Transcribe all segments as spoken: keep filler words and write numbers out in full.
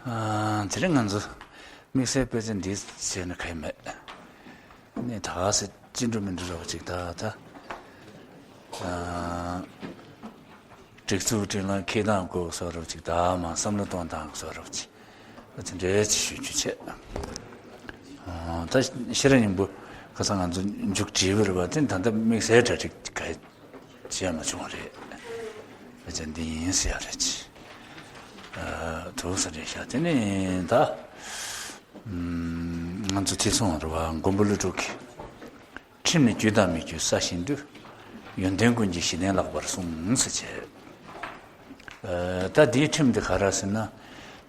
ཨ། དེ་རིང་ང་ཚོ་དམིགས་བསལ་དཔེ་ཆ་འདི་བྱས་ན་ག་ཡི་མེད། ནས་ད་ག་ཟེ་ཅི་འགྲོ་མི་འགྲོ་རོགས་ཅིག་ད་ད། ཨ། སྒྲིག་འཛུགས་སྒྲིག་ལམ་འཁྱེར་སྟངས་སྐོར་སོགས་རོགས་ཅིག་ད་མ་བསམ་བློ་གཏོང་སྟངས་སོགས་རོགས་ཅིག་ཨ། དེ་འདྲའི་ཅིག་ཞུ་རྒྱུ་བྱས། ཨ། ད་ཤེས་རབ་སྙིང་པོ་ཁ་སང་ང་ཚོ་མཇུག་བསྒྲིལ་བ་རེད་པ། དེ་ད་ལྟ་དམིགས་བསལ་གྲ་སྒྲིག་ག་བྱས་མ་བྱུང་བ་རེད། ཨ་ཅག་འདི་ཡིན་ཟེར་ཡ་རེད་ཅི། ཨ། ཐུག་ས་རེད་ཤག་དེ་ནས་ད། ཨམ། ང་ཚོ་ཐེ་ཚོམ་རེད་བ། མགོན་པོ་ཀླུ་སྒྲུབ་ཀྱི། ཁྲིམས་ནི་རྒྱུད་དང་མི་རྒྱུད་གསལ་བཞིན་དུ། ཡོན་ཏན་ཀུན་གྱི་གཞི་རྟེན་ལགས་པར་གསུངས་ཟེར་བྱས། ཨ། ད་འདིའི་ཁྲིམས་འདི་ག་རེ་ཟེར་ན།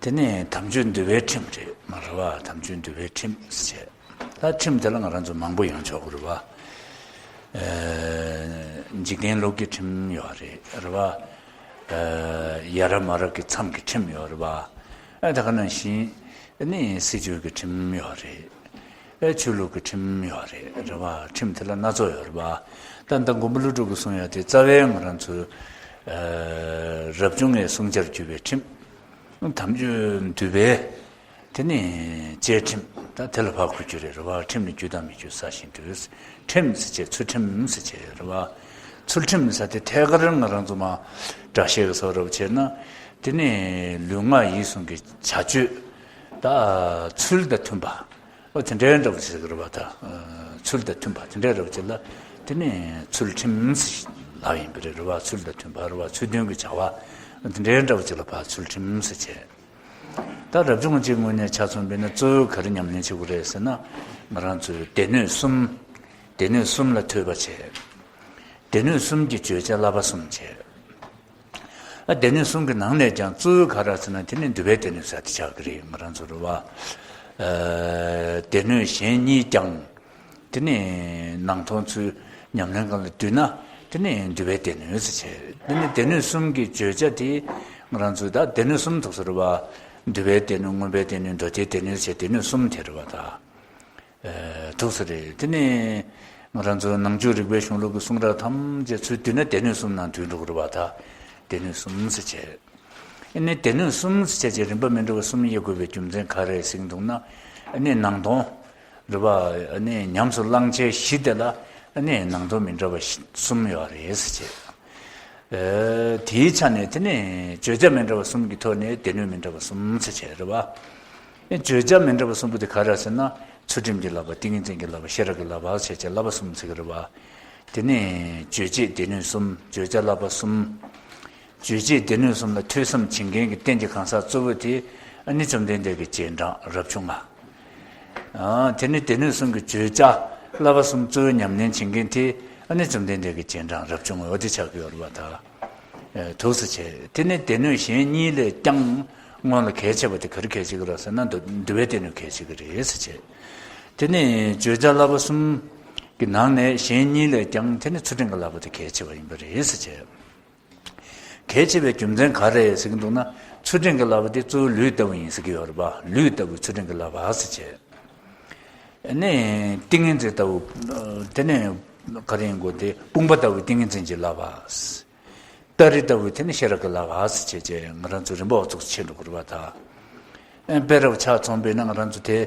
དེ་ནི་དམ་ཆོས་འདུལ་བའི་ཁྲིམས་རེད་མ་རེད་བ། དམ་ཆོས་འདུལ་བའི་ཁྲིམས་ཟེར་བྱས། ད་ཁྲིམས་དེ་ལ་ང་རང་ཚོ་མང་པོ་ཡོང་ཆོག་གི་རེད་བ། ཨ། འཇིག་རྟེན་ལུགས་ཀྱི་ཁྲིམས་ཡོད་རེད་རེད་བ། ཨ། ཡ་རབས་མ་རབས་ཀྱི་མཚམས་ཀྱི་ཁྲིམས་ཡོད་རེད་བ། ཨ། ད་ག་ནང་བཞིན་ནི་སྲིད་བྱུས་ཀྱི་ཁྲིམས་ཡོད་རེད། ཨ། ཆོས་ལུགས་ཀྱི་ཁྲིམས་ཡོད་རེད་རེད་བ། ཁྲིམས་དེ་ལ་སྣ་ཚོགས་ཡོད་རེད་བ། ད་ལྟ་མགོན་པོ་ཀླུ་སྒྲུབ་ཀྱིས་གསུངས་ཡ་དེ་རྩ་བའི་ང་རང་ཚོའི། ཨ། རབ་བྱུང་བའི་གསུང་བྱར་གྱུར་པའི་ཁྲིམས། དམ་ཆོས་འདུལ་བའི། དེ་ནི་བཅས་ཁྲིམས་ད་དེ་ལ་ཕར་གོ་རྒྱུ་རེད་རེད་བ། ཁྲིམས་ནི་རྒྱུད་དང་མི་རྒྱུད་གསལ་བཞིན་དུ། ཁྲིམས་ཟེར་བྱས་ཚུལ་ཁྲིམས་ཟེར་བྱས་རེད་བ། ཚུལ་ཁྲིམས་ཟེར་དེ་ཐད་ཀར་ང་རང་ཚོ་མ་འདྲ་བཤད་ཀྱི་བཟོ་འདྲ་བྱས་ན། དེ་ནི་ལུས་ངག་ཡིད་གསུམ་གྱི་བྱ་སྤྱོད་ད་ཚུལ་དང་མཐུན་པ། ཨོ། དེ་འདྲའི་འདྲ་བོ་ཞིག་རེད་བ་ད། ཨ། ཚུལ་དང་མཐུན་པ་དེ་འདྲའི་འདྲ་བོ་ཅིག་ལ། དེ་ནི་ཚུལ་ཁྲིམས་ལབ་ཡིན་པ་རེད་རེད་བ། ཚུལ་དང་མཐུན་པ་རེད་བ། ཚུལ་མཐུན་གྱི་བྱ་བ་དེ་འདྲའི་འདྲ་བོ་ཅིག་ལ་ཕར་ཚུལ་ཁྲིམས་ཟེར་བྱས། ད་རབ་བྱུང་གཅིག་ངོས་ནས་ཆ་མཚོན་པས་ན་གཙོ་བོ་ག་རེ་ཉམས་ལེན་བྱེད་དགོས་རེད་ཟེར་ན། ང་རང་ཚོའི་སྡེ་སྣོད་གསུམ། སྡེ་སྣོད་གསུམ་ལ་ཐོས་པ་བྱས། སྡེ་སྣོད་གསུམ་གྱི་བརྗོད་བྱ་བསླབ་པ་གསུམ་བྱས། ཨ། སྡེ་སྣོད་གསུམ་གྱི་ནང་ནས་ཀྱང་གཙོ་བོ་ག་རེ་ཟེར་ན་དེ་ནི་འདུལ་བའི་སྡེ་སྣོད་ཟེར་དེ་ཆགས་ཀྱི་རེད་ང་རང་ཚོ་རེད་བ། ཨ། སྡེ་སྣོད་གཞན་གཉིས་ཀྱང་། དེ་ནི་ནང་དོན་ཚུལ་ཉམས་ལེན་སྒང་ལ་བསྡུས་ན། དེ་ནི་འདུལ་བའི་སྡེ་སྣོད་ཟེར་བྱས། དེ་ནི་སྡེ་སྣོད་གསུམ་གྱི་བརྗོད་བྱ་དེ་ང་རང་ཚོས་ད་སྡེ་སྣོད་གསུམ་ཐུག་ས་རེད་བ། འདུལ་བའི་སྡེ་སྣོད། མངོན་པའི་སྡེ་སྣོད། མདོ་སྡེའི་སྡེ་སྣོད་ཟེར་སྡེ་སྣོད་གསུམ་དེ་རེད་བ་ད། ཨ། ཐུག་ས་རེད། དེ་ནི་ང་རང་ཚོ་ནང་ཆོས་རིག་པའི་གཞུང་ལུགས་ཀྱི་གསུང་རབ་ཐམས་ཅད་ཚུར་བསྡུས་ན་སྡེ་སྣོད་གསུམ་ནང་འདུས་འགྲོ་གི་རེད་བ་ད། སྡེ་སྣོད་གསུམ་ཟེར་བྱས། ཨ་ནི་སྡེ་སྣོད་གསུམ་ཟེར་བྱས་རིམ་པ་མི་འདྲ་བ་གསུམ་དབྱེ་དགོས་པའི་རྒྱུ་མཚན་ག་རེ་ཟེར་གྱི་འདུག་ན། ཨ་ནི་ནང་དོན་རེད་བ། ཨ་ནི་ཉམས་སུ་བླང་བྱའི་གཞི་དེ་ལ་ཨ་ནི་ནང་དོན་མི་འདྲ་བ་གསུམ་ཡོད་རེད་ཟེར་བྱས། ཨ། དེའི་ཆ་ནས་དེ་ནི་བརྗོད་བྱ་མི་འདྲ་བ་གསུམ་གྱི་ཐོག་ནས་སྡེ་སྣོད་མི་འདྲ་བ་གསུམ་ཟེར་བྱས་རེད་བ། ཨ། བརྗོད་བྱ་མི་འདྲ་བ་གསུམ་པོ་དེ་ག་རེ་ཟེར་ན། ཚུལ་ཁྲིམས་ཀྱི་བསླབ་པ། ཏིང་ངེ་འཛིན་གྱི་བསླབ་པ། ཤེས་རབ་ཀྱི་བསླབ་པ་ཟེར་བྱས་བསླབ་པ་གསུམ་ཟེར་གྱི་རེད་བ། དེ་ནས་རྗོད་བྱེད་སྡེ་སྣོད་གསུམ། བརྗོད་བྱ་བསླབ་པ་གསུམ། རྗོད་བྱེད་སྡེ་སྣོད་གསུམ་ལ་ཐོས་བསམ་བྱེད་མཁན་གྱི་རྟེན་གྱི་གང་ཟག་གཙོ་བོ་དེ་ཨ་ནི་བཅོམ་ལྡན་འདས་ཀྱི་རྗེས་འབྲང་རབ་བྱུང་ང་། ཨ། དེ་ནི་སྡེ་སྣོད་གསུམ་གྱི་བརྗོད་བྱ་བསླབ་པ་གསུམ་གཙོ་བོ་ཉམས་ལེན་བྱེད་མཁན་དེ་ཨ་ནི་བཅོམ་ལྡན་འདས་ཀྱི་རྗེས་འབྲང་རབ་བྱུང་ང་འོ་དེ་ཆགས་ཀྱི་ཡོད་རེད་བ་ད། ཨ། ཐུག་ས་བྱས། དེ་ནི་སྡེ་སྣོད་གཞན་གཉིས་ལས་ཀྱང་སྔོན་ལ་གལ་ཆེ་བ་དེ་ག་རེ་གལ་ཆེ་གི་རེད་ཟེར་ན་འདུལ་འདུལ་བའི་སྡེ་སྣོད་གལ་ཆེ་གི་རེད་ཟེར་བྱས། དེ་ནི་བརྗོད་བྱ་བསླབ་པ་གསུམ་གྱི་ནང་ནས་གཞན་གཉིས་ལས་ཀྱང་དེ་ནི་ཚུལ་ཁྲིམས་ཀྱི་བསླབ་པ་དེ་གལ་ཆེ་བ་ཡིན་པ་རེད་ཟེར་བྱས། གལ་ཆེ་བའི་རྒྱུ་མཚན་ག་རེ་ཟེར་གྱི་འདུག་ན། ཚུལ་ཁྲིམས་ཀྱི་བསླབ་པ་དེ་གཙོ་བོ་ལུས་ལྟ་བུ་ཡིན་ཟེར་གྱི་ཡོད་རེད་པ། ལུས་ལྟ་བུའི་ཚུལ་ཁྲིམས་ཀྱི་བསླབ་པ་ཟེར་བྱས། ནས་ཏིང་ངེ་འཛིན་ལྟ་བུ། དེ་ནས་ག་རེ་ཡིན་དགོས་དེ་དཔུང་པ་ལྟ་བུའི་ཏིང་ངེ་འཛིན་གྱི་བསླབ་པ། སྟ་རེ་ལྟ་བུའི་དེ་ནི་ཤེས་རབ་ཀྱི་བསླབ་པ་ཟེར་བྱས་བྱས་ང་རང་ཚོ་རིམ་པ་འོ་ཚུགས་ཕྱིན་འགྲོ་དགོས་རེད་པ་ད། ཨེ། དཔེ་རབ་ཆ་མཚོན་པས་ན་ང་རང་ཚོ་དེ།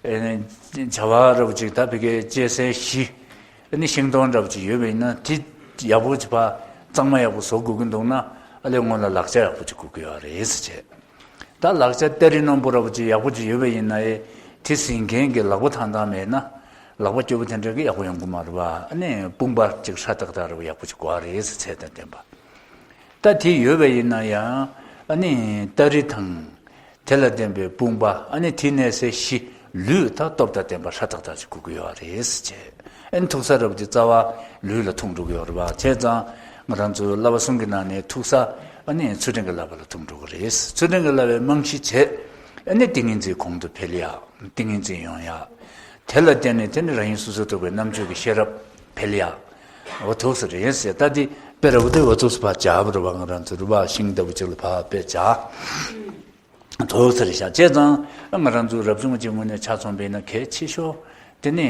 ཨེ། བྱ་བ་རབ་ཅིག་ད་ཕ་གིའི་གཅན་གཟན་བཞི། ཨ་ནི་ཤིང་སྡོང་འདྲ་པོ་ཅིག་ཡོད་པ་ཡིན་ན་དེ་ཡག་པོ་ཅིག་ཕར་གཙང་མ་ཡག་པོ་བཟོ་དགོས་ཀྱི་འདུག་ན། ཨ་ལས་སྔོན་ལ་ལག་ཆ་ཡག་པོ་ཅིག་དགོས་ཀྱི་ཡོད་རེད་ཟེར་བྱས། ད་ལག་ཆ་སྟ་རེ་རྣོན་པོ་འདྲ་པོ་ཅིག་ཡག་པོ་ཅིག་ཡོད་པ་ཡིན་ན་ཨེ། དེ་ཟིན་མཁན་གྱི་ལག་པ་ཐང་ཐང་མེད་ན། ལག་པ་སྐྱོ་པོ་དེ་འདྲ་གི་ཡག་པོ་ཡོང་གི་མ་རེད་པ། ཨ་ནི་དཔུང་པ་ཅིག་ཧྲ་ཏག་ཏག་རེད་པ། ཡག་པོ་ཅིག་དགོས་པ་རེད་ཟེར་ཚད་དང་ལྡན་པ། ད་དེ་ཡོད་པ་ཡིན་ན་ཡང་ཨ་ནི་སྟ་རེ་དང་། དེ་ལ་བརྟེན་པའི་དཔུང་པ། ཨ་ནི་དེ་ནས་ཟེར་བཞི། ལུས་ད་སྟོབས་དང་ལྡན་པ་ཧྲ་ཏག་ཏག་ཅིག་དགོས་ཀྱི་ཡོད་རེད་ཟེར་བྱས། ཨ་ནི་ཐུག་ས་རབ་དེ་རྩ་བ་ལུས་ལ་ཐུག་འགྲོ་གི་ཡོད་རེད་པ། བྱས་ཙང་ང་རང་ཚོའི་བསླབ་པ་གསུམ་གྱི་ནང་ནས་ཐུག་ས་ཨ་ནི་ཚུལ་ཁྲིམས་ཀྱི་བསླབ་པ་ལ་ཐུག་འགྲོ་གི་རེད། ཚུལ་ཁྲིམས་ཀྱི་བསླབ་པའི་རྨང་གཞི་བྱས། ཨ་ནི་ཏིང་ངེ་འཛིན་གོང་དུ་འཕེལ་ཡག་ཏིང་ངེ་འཛིན་ཡོང་ཡག་དེ་ལ་བརྟེན་ནས་དེ་ནི་རང་ཉིད་སོ་སོར་རྟོག་པའི་རྣམ་དཔྱོད་ཀྱི་ཤེས་རབ་འཕེལ་ཡག་འོ་ཐུག་ས་རེད་ཟེར། ད་དེ་དཔེ་རབ་དེ་འོ་ཐུག་ས་ཕར་སྦྱར་བ་རེད་པ། ང་རང་ཚོ་རུས་པ་ཤིང་ལྟ་བུ་ཅིག་ལ་ཕར་དཔེ་སྦྱར། ཐུག་ས་རེད་ཤག་བྱས་ཙང་ང་རང་ཚོ་རབ་བྱུང་གི་ངོས་ནས་ཆ་མཚོན་པས་ན་གལ་ཆེ་ཤོས་དེ་ནི།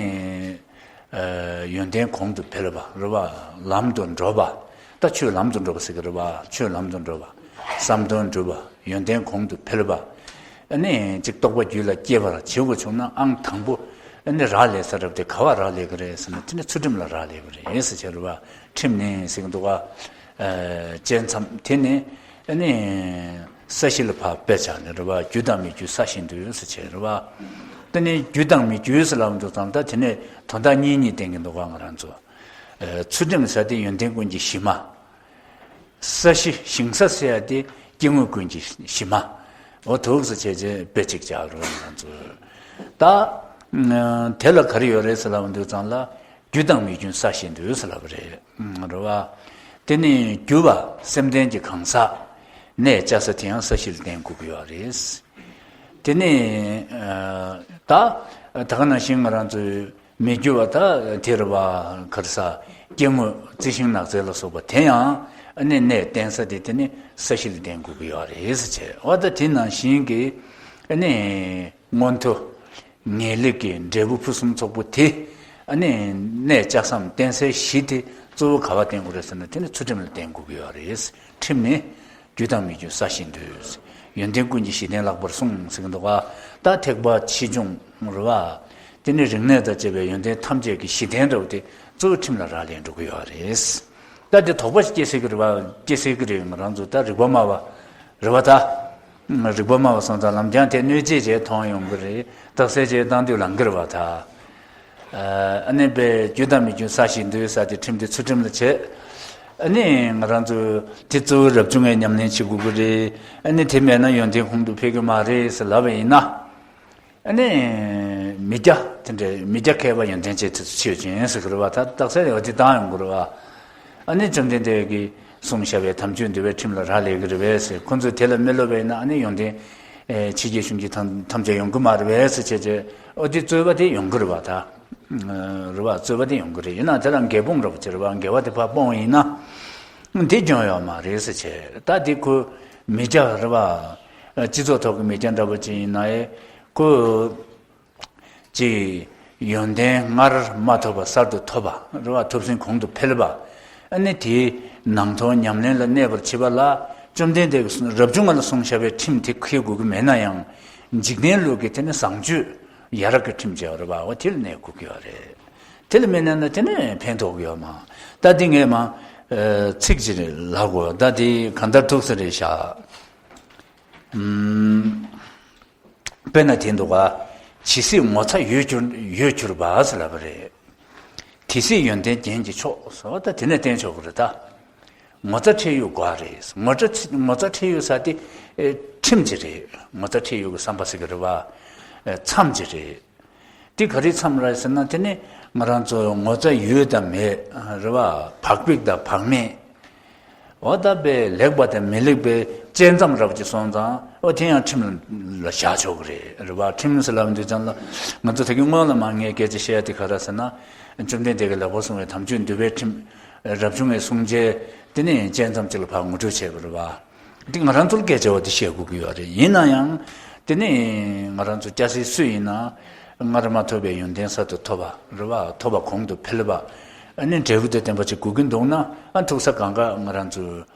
ཨ། ཡོན་ཏན་གོང་དུ་འཕེལ་བ་རེད་པ། ལམ་དུ་འགྲོ་བ། ད་ཆོས་ལམ་དུ་འགྲོ་བ་ཟེར་གི་རེད་པ། ཆོས་ལམ་དུ་འགྲོ་བ། བསམ་དོན་འགྲུབ་པ། ཡོན་ཏན་གོང་དུ་འཕེལ་བ། ཨ་ནི་ཅིག་རྟོགས་པ་རྒྱུད་ལ་སྐྱེ་བར་བྱེད་དགོས་བྱུང་ན་ཨང་དང་པོ་ཨ་ནི་རག་ལས་ས་རབ་དེ་ག་བ་རག་ལས་ཀྱི་རེད་ཟེར་ན་དེ་ནི་ཚུལ་ཁྲིམས་ལ་རག་ལས་ཀྱི་རེད་ཟེར་བྱས་རེད་བ། ཁྲིམས་ནི་ཟེར་གྱི་འདུག་ག་ཨ་བཅད་མཚམས་དེ་ནི་ཨ་ནི་ས་གཞི་ལ་ཕར་དཔེ་བྱས་ནས་རེད་བ། རྒྱུ་དང་མི་རྒྱུའི་ས་གཞི་འདོད་ཟེར་བྱས་རེད་བ། དེ་ནི་རྒྱུ་དང་མི་རྒྱུའི་ཟེར་ལབ་འདུག་ཙང་ད་དེ་ནི་དོན་དག་གཉིས་གཉིས་བསྟན་གྱི་འདུག་ག་ང་རང་ཚོ། ཨ་ཚུལ་ཁྲིམས་ཟེར་དེ་ཡོན་ཏན་ཀུན་གྱི་གཞི་མ། ས་གཞི་ཞིང་ས་ཟེར་ཡ་དེ་སྐྱེ་དངོས་ཀུན་གྱི་གཞི་མ། འོ་འདུག་ཟེར་བྱས་བྱས་དཔེ་གཅིག་བྱས་རེད་བ་ང་ཚོས། ད་དེ་ལ་ག་རེ་ཡོད་རེད་ཟེར་ལབ་འདུག་ཙང་ལ་རྒྱུ་དང་མི་རྒྱུའི་ས་གཞི་འདོད་ཟེར་ལབ་པ་རེད། རེད་བ། དེ་ནི་རྒྱུ་བ་སེམས་ལྡན་གྱི་གང་ཟག་གནས་བཅའ་ས་དེ་ཡང་ས་གཞི་ལ་བརྟེན་དགོས་ཀྱི་ཡོད་རེད། དེ་ནི་ད་ད་ག་ནང་བཞིན་ང་རང་ཚོའི་མི་རྒྱུ་བ་ད་དེ་རེད་བ། ག་རེ་ཟ། སྐྱེ་དངོས་རྩི་ཤིང་ནགས་ཚལ་ལ་སོགས་པ་དེ་ཡང་ཨ་ནི་གནས་བརྟེན་ས་དེ་དེ་ནི་ས་གཞི་ལ་བརྟེན་དགོས་ཀྱི་ཡོད་རེད་ཟེར་བྱས། འོ་ད་དེ་ནང་བཞིན་གྱི་ཨ་ནི་མངོན་མཐོ་ངེས་ལེགས་ཀྱི་འབྲས་བུ་ཕུན་སུམ་ཚོགས་པོ་དེ་ཨ་ནི་གནས་བཅའ་སའམ་བརྟེན་སའི་གཞི་དེ་གཙོ་བོ་ག་བ་བརྟེན་དགོས་རེད་ཟེར་ན་དེ་ནི་ཚུལ་ཁྲིམས་ལ་བརྟེན་དགོས་ཀྱི་ཡོད་རེད། ཁྲིམས་ནི། རྒྱུ་དང་མི་རྒྱུ་ས་གཞི་འདོད། ཡོན་ཏན་ཀུན་གྱི་གཞི་རྟེན་ལེགས་པར་བསྲུང་ཟེར་གྱི་འདུག་ག་ད་ཐེག་པ་ཆེ་ཆུང་རེད་བ། དེ་ནི་རིག་གནས་དང་བཅས་པའི་ཡོན་ཏན་ཐམས་ཅད་ཀྱི་གཞི་རྟེན་འདྲ་བོ་དེ་གཙོ་བོ་ཁྲིམས་ལ་རག་ལས་འགྲོ་གི་ཡོད་རེད། ད་དེ་དོགས་པ་ཞིག་སྐྱེ་སྲིད་ཀྱི་རེད་བ། སྐྱེ་སྲིད་ཀྱི་རེད། ང་རང་ཚོ་ད་རིག་པ་སྨྲ་བ་རེད་བ་ད། རིག་པ་སྨྲ་བ་སོང་ཙང་ལམ་སྦྱང་དེ་གནོད་བྱེད་ཅེས་མཐོང་ཡོང་གི་རེད། རྟགས་གསལ་ཅེས་བཏང་དུས་ལང་གི་རེད་བ་ད། ཨ་ནི་པའི་རྒྱུ་དང་མི་རྒྱུ་ས་གཞི་འདོད་ས་དེ་ཁྲིམས་དེ་ཚུལ་ཁྲིམས་ལ་བྱེད། ཨ་ནི་ང་རང་ཚོས་དེ་གཙོ་བོ་རབ་བྱུང་བའི་ཉམས་ལེན་བྱེད་དགོས་ཀྱི་རེད། ཨ་ནི་དེ་མེད་ན་ཡོན་ཏན་གོང་དུ་འཕེལ་གྱི་མ་རེད་ཟེར་ལབ་པ་ཡིན་ན། ཨ་ནི་མི་སྐྱ་དེ་འདྲའི་མི་སྐྱ་མཁས་པ་ཡོན་ཏན་ཅན་དེ་ཚོ་ཆོས་ཅན་ཟེར་གྱི་རེད་བ། ད་རྟགས་གསལ་ཡོད་དེ་བཏང་ཡོང་གི་རེད་བ། ཨ་ནི་བཅོམ་ལྡན་འདས་ཀྱིས་གསུངས་བཞག་པའི་དམ་ཆོས་འདུལ་བའི་ཁྲིམས་ལ་རག་ལས་ཀྱི་རེད་པས་ཟེར། ཁོ་ཚོས་དེ་ལ་མི་སློབ་པ་ཡིན་ན་ཨ་ནི་ཡོན་ཏན་ཨེ་ཕྱི་རྒྱལ་གཞུང་གི་ཐམས་ཐམས་ཅད་ཡོང་གི་མ་རེད་པས་ཟེར་བྱས་བྱས། ཨོ་དེ་རྩོད་པ་དེ་ཡོང་གི་རེད་བ་ད། རེད་བ། རྩོད་པ་དེ་ཡོང་གི་རེད། ཡིན་ན་དེ་ལ་འགལ་སྤོང་རབ་ཅེས་རེད་བ། འགལ་བ་དེ་ཕར་སྤོང་བ་ཡིན་ན་དེ་སྐྱོན་ཡོད་མ་རེད་ཟེར་བྱས། ད་དེ་ཁོ་མི་སྐྱ་རེད་བ། སྤྱི་ཚོགས་ཐོག་གི་མི་སྐྱ་འདྲ་པོ་ཅིག་ཡིན་ན་ཨེ་ཁོ། ཅིག་ཡོན་ཏན་སྔར་མ་ཐོབ་པ་གསར་དུ་ཐོབ་པ་རེད་བ། ཐོབ་ཟིན་གོང་དུ་འཕེལ་བ། ཨ་ནི་དེའི་ནང་དོན་ཉམས་ལེན་ལ་གནས་པར་བྱེད་པ་ལ་བཅོམ་ལྡན་འདས་ཀྱིས་རབ་བྱུང་ང་ལ་གསུངས་བཞག་པའི་ཁྲིམས་དེ་འཁེལ་དགོས་ཀྱི་མེད་ན་ཡང་། འཇིག་རྟེན་ལུགས་ཀྱི་དེ་ནི་བཟང་སྤྱོད་ཡ་རབས་ཀྱི་ཁྲིམས་བྱས་པ་རེད་བ། འོ་དེ་ལ་གནས་དགོས་ཀྱི་ཡོད་རེད། དེ་ལ་མི་གནས་ན་དེ་ནི་ཕན་ཐོགས་ཀྱི་ཡོད་མ། ད་འདི་ངས་མ་ཚིག་ཅིག་ལབ་དགོས། ད་འདི་གང་ལྟར་ཐུགས་སུ་རེད་བཞག་དཔེར་ན་དེ་འདུག་ག་ཇི་སྲིད་ངོ་ཚ་ཡོད་གྱུར་ཡོད་གྱུར་པ་ཟེར་ལབ་པ་རེད། དེ་སྲིད་ཡོན་ཏན་རྒྱན་གྱི་མཆོག་ཟེར་བ་ད་དེ་ནས་བསྟན་ཆོག་གི་རེད་ད། ངོ་ཚ་ཁྲེལ་ཡོད་དགོས་རེད། ངོ་ཚ་ངོ་ཚ་ཁྲེལ་ཡོད་ཟེར་དེ་ཨེ་ཁྲིམས་ཅིག་རེད། ངོ་ཚ་ཁྲེལ་ཡོད་ཀྱི་བསམ་པ་ཟེར་གི་རེད་བ། ཨེ་མཚམས་ཅིག་རེད། དེ་ག་རེ་མཚམས་རེད་ཟེར་ན་དེ་ནི་ང་རང་ཚོ་ངོ་ཚ་ཡོད་དང་མེད་རེད་བ། བག་ཕེབས་དང་བག་མེད། འོ་ད་པའི་ལེགས་པ་དང་མི་ལེགས་པའི་བཅད་མཚམས་རབ་ཅིག་སོང་ཙང་འོ་དེ་ཡང་ཁྲིམས་ལ་བཞག་ཆོག་གི་རེད་རེད་བ། ཁྲིམས་ཟེར་ལབ་དུས་ཙམ་ལ་ང་ཚོ་ད་གིན་སྔོན་ལ་མ་ངས་སྐད་ཆ་བཤད་ཡ་དེ་ག་རེ་ཟེར་ན། བཅོམ་ལྡན་འདས་ཀྱིས་ལེགས་པར་གསུངས་པའི་དམ་ཆོས་འདུལ་བའི་ཁྲིམས། རབ་བྱུང་བའི་གསུང་བྱའི་དེ་ནི་བཅད་མཚམས་གཅིག་ལ་ཕར་ངོ་སྤྲོད་བྱས་པ་རེད་བ། འདི་ང་རང་ཚོར་སྐད་ཆ་བ་དེ་བཤད་དགོས་ཀྱི་ཡོད་རེད། ཡིན་ན་ཡང་། དེ་ནི་ང་རང་ཚོ་སྐྱ་སེར་སུ་ཡིན་ན་སྔར་མ་ཐོབ་པའི་ཡོན་ཏན་གསར་དུ་ཐོབ་པ་རེད་བ། ཐོབ་པ་གོང་དུ་འཕེལ་བ། ཨ་ནི་འབྲས་བུ་དང་ལྡན་པ་ཅིག་དགོས་ཀྱི་འདུག་ན་ཨ་ཐུག་ས་གང་ག་ང་རང་ཚོ་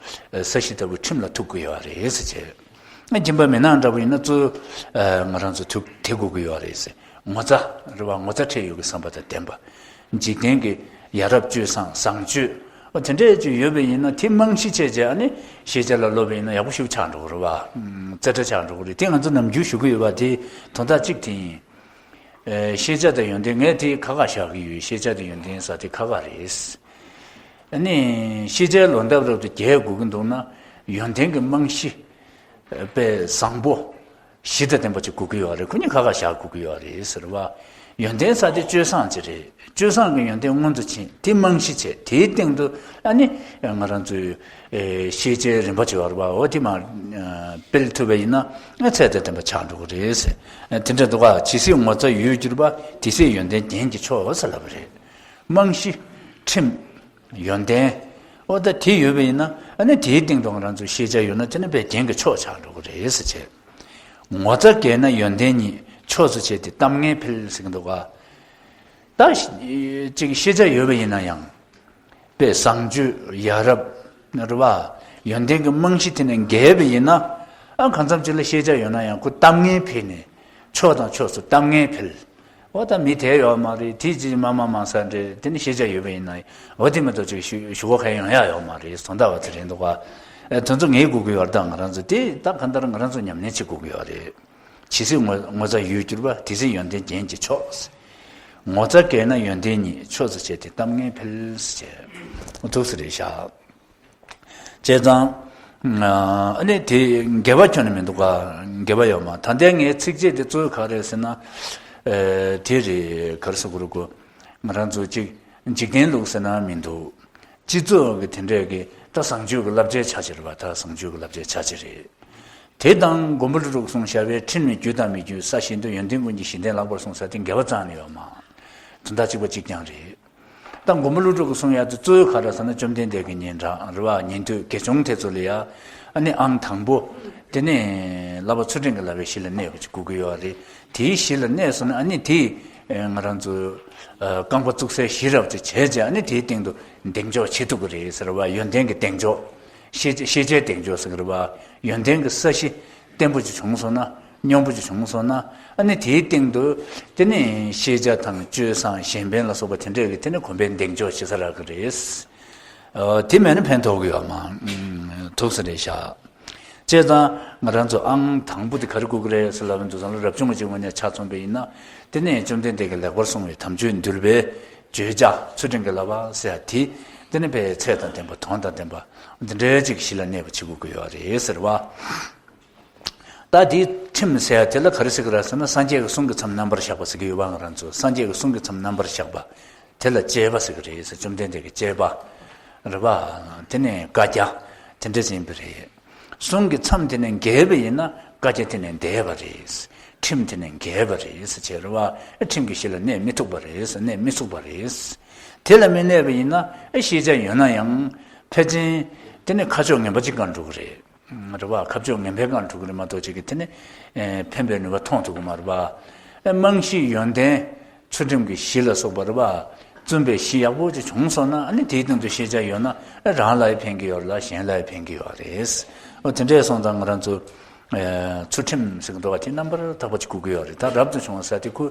ས་གཞི་ལྟ་བུའི་ཁྲིམས་ལ་ཐུག་གི་ཡོད་རེད་ཟེར་བྱས། སྦྱིན་པ་མི་གནང་འདྲ་པོ་ཡིན་ན་གཙོ་ང་རང་ཚོ་ཐུག་དེ་དགོས་ཀྱི་ཡོད་རེད་ཟེར། ངོ་ཚ་རེད་བ། ངོ་ཚ་ཁྲེལ་ཡོད་ཀྱི་བསམ་པ་དང་ལྡན་པ། འཇིག་རྟེན་གྱི་ཡ་རབས་སྤྱོད་བཟང་བཟང་སྤྱོད། འོ་དེ་འདྲས་ཅིག་ཡོད་པ་ཡིན་ན་དེ་རྨང་གཞི་བྱས་བྱས་ཨ་ནི་ཤེས་བྱ་ལ་སློབ་པ་ཡིན་ན་ཡག་པོ་ཞིག་ཆགས་འགྲོ་གི་རེད་བ། རྩེ་གྲ་ཆགས་འགྲོ་གི་རེད། དེ་ང་ཚོ་ནམ་རྒྱུན་ཞུ་གི་ཡོད་པ་དེ་དོན་དག་གཅིག་དེ་ཡིན། ཨེ་ཤེས་བྱ་དང་ཡོན་ཏན་ངས་དེ་ཁ་ཁ་བཞག་གི་ཡོད། ཤེས་བྱ་དང་ཡོན་ཏན་ཟེར་དེ་ཁ་ཁ་རེད། ཨ་ནི་ཤེས་བྱའི་ལོ་འདབ་རབ་ཏུ་རྒྱས་དགོས་ཀྱི་འདུག་ན་ཡོན་ཏན་གྱི་རྨང་གཞི་དཔེ་བཟང་པོ་གཞི་དང་ལྡན་པ་ཅིག་དགོས་ཀྱི་ཡོད་རེད། ཁོ་གཉིས་ཁ་ཁ་བཞག་དགོས་ཀྱི་ཡོད་རེད་ཟེར་བ། ཡོན་ཏན་ཟེར་དེ་སྤྱོད་བཟང་ཅིག་རེད། སྤྱོད་བཟང་གི་ཡོན་ཏན་སྔོན་དུ་ཕྱིན་དེ་རྨང་གཞི་བྱས་དེའི་སྟེང་དུ་ཨ་ནི་ང་རང་ཚོའི་ཨེ་ཤེས་བྱའི་རིམ་པ་ཅིག་ཡོད་རེད་བ། འོ་དེ་མར་ཨ་སྤེལ་ཐུབ་པ་ཡིན་ན་ཨ་ཚད་དང་ལྡན་པ་ཆགས་འགྲོ་གི་རེད་ཟེར། ཨ་དེ་འདྲ་འདུག་ག་ཇི་སྲིད་ངོ་ཚ་ཡོད་གྱུར་པ། དེ་སྲིད་ཡོན་ཏན་རྒྱན་གྱི་མཆོག་ཟེར་ལབ་པ་རེད། རྨང་གཞི། ཁྲིམས། ཡོན་ཏན། ཨོ་ད་དེ་ཡོད་པ་ཡིན་ན་ཨ་ནི་དེའི་སྟེང་དུ་ང་རང་ཚོ་ཤེས་བྱ་ཡོད་ན་དེ་ནི་དཔེ་རྒྱན་གྱི་མཆོག་ཆགས་འགྲོ་གི་རེད་ཟེར་བྱས། ངོ་ཚ་རྒྱས་ན་ཡོན་ཏན་ཉིད་ཕྱོགས་སུ་ཆེ་སྟེ་གཏམ་ངན་འཕེལ་ཟེར་གྱི་འདུག་ག་ད་ཅིག་ཤེས་བྱ་ཡོད་པ་ཡིན་ན་ཡང་དཔེ་བཟང་སྤྱོད་ཡ་རབས་རེད་བ། ཡོན་ཏན་གྱི་རྨང་གཞི་དེ་ནས་འགལ་བ་ཡིན་ན་ ཨ་གང་འཚམ་ཅིག་ལ་ཤེས་བྱ་ཡོད་ན་ཡང་ཁོ་གཏམ་ངན་འཕེལ་ནས་ཕྱོགས་དང་ཕྱོགས་སུ་གཏམ་ངན་འཕེལ། འོ་ད་མི་དེ་ཡོད་མ་རེད། དེ་ཅི་མ་མ་མ་ས་འདྲེ་དེ་ནི་ཤེས་བྱ་ཡོད་པ་ཡིན་ན་འོ་དེ་མ་གཏོགས་ཅིག་ཞུ་ཞུ་གོ་ཁ་ཡོང་ཡ་ཡོད་མ་རེད། དོན་དག་བ་ཚེ་རིང་འདུག་ག་ཨ་དེ་ཚོ་ངས་དགོས་ཀྱི་ཡོད་རེད། ད་ང་རང་ཚོ་དེ་ད་གང་ལྟར་ང་རང་ཚོ་ཉམས་ལེན་བྱེད་དགོས་ཀྱི་ཡོད་རེད། ཇི་སྲིད་ངོ་ངོ་ཚ་ཡོད་གྱུར་པ། དེ་སྲིད་ཡོན་ཏན་རྒྱན་གྱི་མཆོག་ངོ་ཚ་བརྒྱད་ན་ཡོན་ཏན་ཉིད། ཕྱོགས་སུ་བྱས་ཏེ་གཏམ་ངན་འཕེལ་ཟེར་བྱས། ཐུགས་སུ་རེད་བཞག་བྱས་ཙང་། ཨ་ནི་དེ་འགལ་བ་ཁྱོན་ནས་མི་འདུག་ག་འགལ་བ་ཡོད་མ། ད་ལྟའི་ངའི་ཚིགས་བཅད་དེ་གཙོ་བོ་ག་རེ་ཟེར་ན། ཨ་དེ་རེད། ག་རེ་ཟེར་དགོས་རེད་གོ་ང་རང་ཚོ་གཅིག་འཇིག་རྟེན་ལུགས་ཟེར་ན་མི་འདུག་སྤྱི་ཚོགས་ཀྱི་དེ་འདྲས་ཀྱི་ད་བཟང་སྤྱོད་ཀྱི་བསླབ་བྱའི་ཆ་ཅིག་རེད་པ། ད་བཟང་སྤྱོད་ཀྱི་བསླབ་བྱའི་ཆ་ཅིག་རེད། དེ་དང་མགོན་པོ་ཀླུ་སྒྲུབ་གསུངས་བཞག་པའི་ཁྲིམས་ནི་རྒྱུ་དང་མི་རྒྱུ། ས་གཞན་དུ་ཡོན་ཏན་ཀུན་གྱི་གཞི་རྟེན་ལགས་པར་གསུངས་ཟེར་དེ་འགལ་བ་རྩ་ནས་ཡོད་མ། དོན་དག་གཅིག་པ་གཅིག་རྐྱང་རེད། ད་མགོན་པོ་ཀླུ་སྒྲུབ་ཀྱིས་གསུངས་ཡག་དེ་གཙོ་བོ་ག་རེ་ཟེར་ན་བཅོམ་ལྡན་འདས་ཀྱི་ཉན་རང་རེད་པ། ཉན་ཐོས་དགེ་སྦྱོང་དེ་ཚོ་ལ་ཡ་ཨ་ནི་ཨང་དང་པོ་དེ་ནས་བསླབ་པ་ཚུལ་ཁྲིམས་ཀྱི་བསླབ་པའི་གཞི་ལ་གནས་པ་ཅིག་དགོས་ཀྱི་ཡོད་རེད། དེའི་གཞི་ལ་གནས་སོང་ན་ཨ་ནི་དེ་ང་རང་ཚོ་རྐང་པ་བཙུགས་སའི་གཞི་རབ་ཅིག་བྱས་རྗེས་ཨ་ནི་དེའི་སྟེང་དུ་གདེང་འཇོག་བྱེད་ཐུབ་ཀྱི་རེད་ཟེར་བ། ཡོན་ཏན་གྱི་གདེང་འཇོག་ཤེས་ཤེས་བྱའི་གདེང་འཇོག་ཟེར་གྱི་རེད་པ། ཡོན་ཏན་གྱི་ས་གཞི་བརྟན་པོ་ཅིག་བྱུང་སོང་ན། སྙོམས་པོ་ཅིག་བྱུང་སོང་ན། ཨ་ནི་དེའི་སྟེང་དུ་དེ་ནི་ཤེས་བྱ་དང་སྤྱོད་བཟང་གཞན་ཕན་ལ་སོགས་པ་དེ་འདྲས་ཀྱི་དེ་ནི་གོམས་པའི་གདེང་འཇོག་བྱེད་ས་རག་གི་རེད། ཨ་དེ་མེད་ན་ཕན་ཐོགས་ཀྱི་ཡོད་མ། ཐུགས་སུ་རེད་བཞག་བྱས་ཙང་ང་རང་ཚོ་ཨང་དང་པོ་དེ་ག་རེ་དགོས་ཀྱི་རེད་ཟེར་ལབ་ཡོང་དུས་ཙམ་ལ་རབ་བྱུང་གི་སྤྱི་དངོས་གནས་ཆ་མཚོན་པ་ཡིན་ན། དེ་ནས་བཅོམ་ལྡན་འདས་ཀྱིས་ལེགས་པར་གསུངས་པའི་དམ་ཆོས་འདུལ་བའི་བརྗོད་བྱ་ཚུལ་ཁྲིམས་ཀྱི་བསླབ་པ་ཟེར་ཡ་དེ་དེ་ནི་དཔེ་ཚད་དང་ལྡན་པ་དོན་དང་ལྡན་པ་འདི་འདྲའི་ཅིག་གཞི་ལ་གནས་པ་བྱེད་དགོས་ཀྱི་ཡོད་རེད་ཟེར་བ། ད་དེའི་ཁྲིམས་ཟེར་ཡ་དེ་ལ་ག་རེ་ཟེར་གི་རེད་ཟེར་ན། སངས་རྒྱས་ཀྱི་གསུང་གི་མཚམས་རྣམ་པར་བཞག་པ་ཟེར་གི་ཡོད་པ། ང་རང་ཚོ་སངས་རྒྱས་ཀྱི་གསུང་གི་མཚམས་རྣམ་པར་བཞག་པ་དེ་ལ་བཅས་པ་ཟེར་གི་རེད་ཟེར། བཅོམ་ལྡན་འདས་ཀྱི་བཅས་པ་རེད་པ། དེ་ནས་བཀའ་རྒྱ་དེ་འདྲ་ཡིན་པ་རེད། གསུང་གི་མཚམས་དེ་ནས་འགལ་བ་ཡིན་ན་བཀའ་རྒྱ་དེ་ནས་འདས་པ་རེད། ཁྲིམས་དེ་ནས་འགལ་བ་རེད་ཟེར་བྱས་རེད་པ། ཁྲིམས་ཀྱི་གཞི་ལ་གནས་མི་ཐུབ་པ་རེད། གནས་མི་ཚུགས་པ་རེད། དེ་ལ་མི་གནས་པ་ཡིན་ན་ཤེས་བྱ་ཡོད་ན་ཡང་ཕལ་ཆེར་དེ་ནས་ཁ་ཕྱོགས་ངན་པ་ཅིག་སྒང་འགྲོ་གི་རེད། རེད་པ། ཁ་ཕྱོགས་ངན་པའི་སྒང་འགྲོ་གི་རེད་མ་གཏོགས་ཅིག་གི་དེ་ནི་ཕན་པའི་ནུས་པ་མཐོང་ཐུབ་ཀྱི་མ་རེད་པ། རྨང་གཞི་ཡོན་ཏན་ཚུལ་ཁྲིམས་ཀྱི་གཞི་ལ་སོགས་པ་རེད་པ། བརྩོན་པའི་གཞི་ཡག་པོ་ཅིག་བྱུང་སོང་ན་ཨ་ནི་དེའི་སྟེང་དུ་ཤེས་བྱ་ཡོད་ན་རང་ལ་ཡང་ཕན་གྱི་ཡོད་རེད་ལ་གཞན་ལ་ཡང་ཕན་གྱི་ཡོད་རེད། འོ་དེ་འདྲས་སོང་ཙང་ང་རང་ཚོ་ཚུལ་ཁྲིམས་ཟེར་གྱི་འདུག་པ་དེ་རྣམ་པར་དག་པ་ཅིག་དགོས་ཀྱི་ཡོད་རེད། ད་རབ་ཏུ་བྱུང་བ་ཟེར་དེ་ཁོ་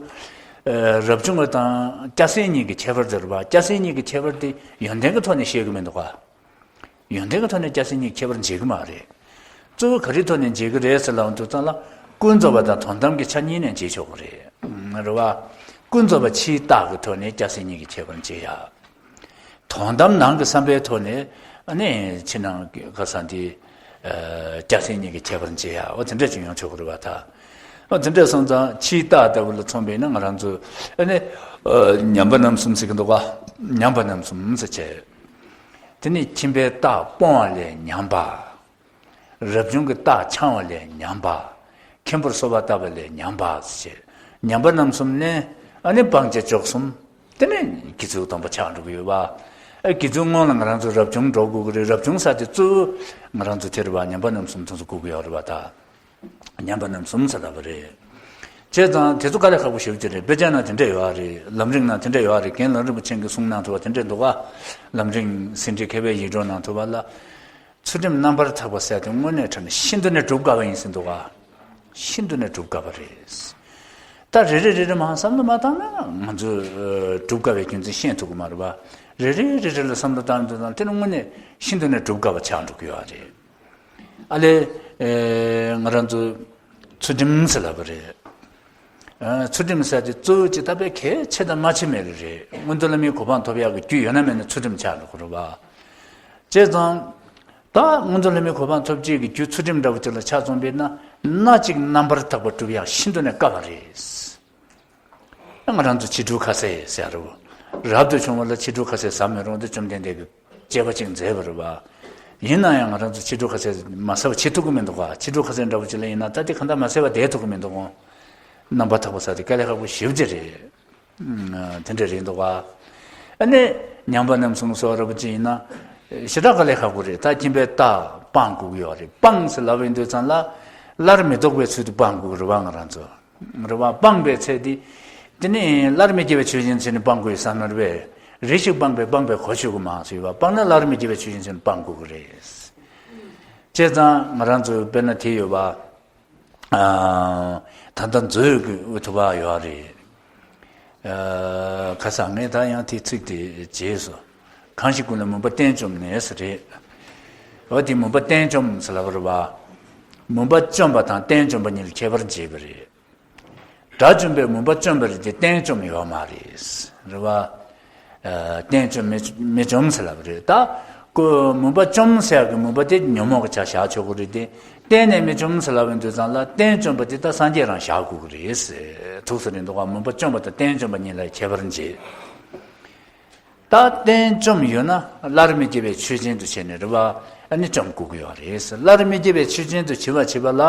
རབ་བྱུང་བ་དང་སྐྱ་སེར་གཉིས་ཀྱི་ཁྱད་པར་དེ་རེད་པ། སྐྱ་སེར་གཉིས་ཀྱི་ཁྱད་པར་དེ་ཡོན་ཏན་གྱི་ཐོག་ནས་བཤད་ཀྱི་མི་འདུག་ག་ཡོན་ཏན་གྱི་ཐོག་ནས་སྐྱ་སེར་གཉིས་ཁྱད་པར་འབྱེད་ཀྱི་མ་རེད། གཙོ་བོ་ག་རེའི་ཐོག་ནས་འབྱེད་ཀྱི་རེད་ཟེར་ལབ་དུས་ཙམ་ལ་ཀུན་རྫོབ་པ་དང་དོན་དམ་གྱི་ཆ་གཉིས་ནས་འབྱེད་ཆོག་གི་རེད། རེད་པ། ཀུན་རྫོབ་པ་ཕྱིའི་རྟགས་ཀྱི་ཐོག་ནས་སྐྱ་སེར་གཉིས་ཀྱི་ཁྱད་པར་འབྱེད་ཡ། དོན་དམ་ནང་གི་བསམ་པའི་ཐོག་ནས་ཨ་ནི་ཕྱི་ནང་གི་ཁ་སང་དེ་སྐྱ་སེར་གཉིས་ཀྱི་ཁྱད་པར་འབྱེད་ཡ། འོ་དེ་འདྲ་ཅིག་ཡོང་ཆོག་གི་རེད་པ། ད་འོ་དེ་འདྲ་སོང་ཙང་ཕྱིའི་རྟགས་ལྟ་བུ་ལ་མཚོན་པས་ན་ང་རང་ཚོ་ཨ་ནི་ཉམས་པ་རྣམ་གསུམ་ཟེར་གྱི་འདུག་ག་ཉམས་པ་རྣམ་གསུམ་ཟེར་བྱས། དེ་ནི་ཁྱིམ་པའི་རྟགས་སྤོང་བ་ལས་ཉམས་པ། རབ་བྱུང་གི་རྟགས་འཆང་བ་ལས་ཉམས་པ། མཁན་པོར་གསོལ་བ་བཏབ་པ་ལས་ཉམས་པ་ཞེས་ཉམས་པ་རྣམ་གསུམ་ནི་ཨ་ནི་སྤང་བྱ་འཇོག་གསུམ། དེ་ནི་དགེ་ཚུལ་སྡོམ་པ་ཆགས་འགྲོ་གི་ཡོད་པ། ཨ་དགེ་ཚུལ་སྔོན་ལ་ང་རང་ཚོ་རབ་བྱུང་འགྲོ་དགོས་ཀྱི་རེད། རབ་བྱུང་ས་དེ་གཙོ་བོ་ང་རང་ཚོ་དེ་རེད་པ། ཉམས་པ་རྣམ་གསུམ་དེ་ཚོ་དགོས་ཀྱི་ཡོད་རེད་པ། ད། ཉམས་པ་རྣམ་གསུམ་ཟེར་ལབ་པ་རེད། བྱས་ཙང་དེ་ཚོ་དཀའ་ལས་ཁག་པོ་ཞེ་པོ་ཅིག་རེད། དཔེ་ཆ་ནང་དེ་འདྲ་ཡོད་རེད། ལམ་རིམ་ནང་དེ་འདྲ་ཡོད་རེད། རྒན་ལམ་རིམ་པ་ཆེན་གྱིས་གསུངས་གནང་ཐུབ་པ་དེ་འདྲ་འདུག་ག་ལམ་རིམ་ཟིན་བྲིས་མཁས་པའི་ཡིག་འབྲུ་ནང་ཐུབ་པ་ལ། ཚུལ་ཁྲིམས་རྣམ་པར་དག་པ་ཟེར་དེ་དངོས་གནས་དྲང་གནས་ཤིན་ཏུ་ནས་སྒྲུབ་དཀའ་བ་ཡིན་ཟེར་འདུག་ག་ཤིན་ཏུ་ནས་སྒྲུབ་དཀའ་བ་རེད། ད་རེ་རེ་རེ་རེ་མར་བསམ་བློ་མ་བཏང་ན་ང་ཚོས་སྒྲུབ་དཀའ་བའི་རྒྱུ་མཚན་ཤེས་ཐུབ་ཀྱི་མ་རེད་པ། རེ་རེ་རེ་རེ་ལ་བསམ་བློ་བཏང་དུས་ཙང་དེ་ནི་དངོས་གནས་ཤིན་ཏུ་ནས་སྒྲུབ་དཀའ་བ་ཆགས་འགྲོ་གི་ཡོད་རེད། ཨ་ལས། ཨེ། ང་རང་ཚོ་ཚུལ་ཁྲིམས་ཟེར་ལབ་པ་རེད། ཨ། ཚུལ་ཁྲིམས་ཟེར་དེ་གཙོ་བོ་ཅིག་ད་དཔེ་གལ་ཆེ་དང་མ་ཆེ་མེད་རེད། མངོན་མཐོ་ལྷ་མིའི་གོ་འཕང་ཐོབ་ཡག་གི་རྒྱུ་ཡོད་ན་མེད་ན་ཚུལ་ཁྲིམས་ཆགས་འགྲོ་གི་རེད་པ། བྱས་ཙང་། ད་མངོན་མཐོ་ལྷ་མིའི་གོ་འཕང་ཐོབ་བྱེད་ཀྱི་རྒྱུ་ཚུལ་ཁྲིམས་འདྲ་བོ་ཅིག་ལ་ཆ་མཚོན་པས་ན། སྣ་གཅིག་རྣམ་པར་དག་པ་སྒྲུབ་ཡག་ཤིན་ཏུ་ནས་དཀའ་བ་རེད། ང་རང་ཚོ་ཕྱི་དྲོ་ཁ་ཟས་ཟེར་རོ། རབ་ཏུ་བྱུང་བ་ལ་ཕྱི་དྲོ་ཁ་ཟས་ཟ་མི་རུང་སྟེ་བཅོམ་ལྡན་འདས་ཀྱིས་དཔྱད་པ་ཅིག་མཛད་པ་རེད་པ། ཡིན་ན་ཡང་ང་རང་ཚོ་ཕྱི་དྲོ་ཁ་ཟས་མ་ཟ་བ་བྱེད་ཐུབ་ཀྱི་མི་འདུག་ག་ཕྱི་དྲོ་ཁ་ཟས་འདྲ་བོ་ཅིག་ལ་ཡིན་ན་ད་དེ་གང་ལྟར་མ་ཟས་པ་བསྡད་ཐུབ་ཀྱི་མི་འདུག་ག་རྣམ་པར་དག་པ་ཟེར་དེ་དཀའ་ལས་ཁག་པོ་ཞེ་པོ་ཅིག་རེད། ཨ། དེ་འདྲ་རེད་འདུག་ག་ཨ་ནི་ཉམས་པ་རྣམ་གསུམ་སོགས་ར་བ་ཅིག་ཡིན་ན། ཞེ་དྲག་དཀའ་ལས་ཁག་པོ་རེད། ད་ཁྱིམ་པའི་རྟགས་སྤང་དགོས་ཀྱི་ཡོད་རེད། སྤང་ཟེར་ལབ་ཡིན་དུས་ཙང་ལ། སླར་མི་ལྡོག་པའི་ཚུལ་དུ་སྤང་དགོས་ཀྱི་རེད་པ། ང་རང་ཚོ། རེད་པ། སྤངས་པའི་ཚེ་འདི། དེ་ནི་སླར་མི་སྐྱེ་བའི་ཆོས་ཅན་ཟེར་ནས་སྤང་དགོས་ཡོད་ས་མ་རེད་པས། རེ་ཞིག་སྤངས་པས་སྤངས་པའི་གོ་ཆོད་ཀྱི་མ་ཟེར་བ། སྤངས་ན་སླར་མི་སྐྱེ་བའི་ཆོས་ཅན་ཟེར་ནས་སྤང་དགོས་ཀྱི་རེད། བྱས་ཙང་ང་རང་ཚོའི་དཔེར་ན་དེ་ཡོད་པ། ཨ། ད་ལྟ་མཛོད་ཀྱི་དབུ་ཐུག་པ་ཡོད་རེད། ཨ། ཁ་སང་ངས་ད་ཡང་དེ་ཚིག་དེ་བརྗེད་སོང་། གང་ཞིག་ཀུན་ལ་མུན་པ་གཏན་བཅོམ་ནས་ཟེར་རེད། འོ་དེ་མུན་པ་གཏན་བཅོམ་ཟེར་ལབ་པ་རེད་པ། མུན་པ་བཅོམ་པ་དང་གཏན་བཅོམ་པ་གཉིས་ལ་ཁྱད་པར་འབྱེད་པ་རེད། དགྲ་བཅོམ་པས་མུན་པ་བཅོམ་པ་རེད་དེ་གཏན་བཅོམ་ཡོད་མ་རེད། རེད་བ། ཨ། གཏན་བཅོམ་མི་མི་བཅོམ་ཟེར་ལབ་རེད་ད། ཁོ་མུན་པ་བཅོམ་ཟེར་ཡག་གི་མུན་པ་དེ་ཉོན་མོངས་ཀྱི་ཆ་བཞག་ཆོག་གི་རེད་དེ། གཏན་ནས་མི་བཅོམ་ཟེར་ལབ་པའི་དུས་ཙམ་ལ་གཏན་བཅོམ་པ་དེ་ད་སངས་རྒྱས་རང་བཞག་དགོས་ཀྱི་རེད་ཟེར། ཐུགས་སུ་རེད་འདུག་ག་མུན་པ་བཅོམ་པ་དང་གཏན་བཅོམ་པ་གཉིས་ལ་ཁྱད་པར་འབྱེད། ད་གཏན་བཅོམ་ཡོད་ན་སླར་མི་སྐྱེ་བའི་ཆོས་ཅན་དུ་བྱས་ནས་རེད་བ། ཨ་ནི་བཅོམ་དགོས་ཀྱི་ཡོད་རེད། སླར་མི་སྐྱེ་བའི་ཆོས་ཅན་དུ་བྱེད་པ་བྱེད་པ་ལ།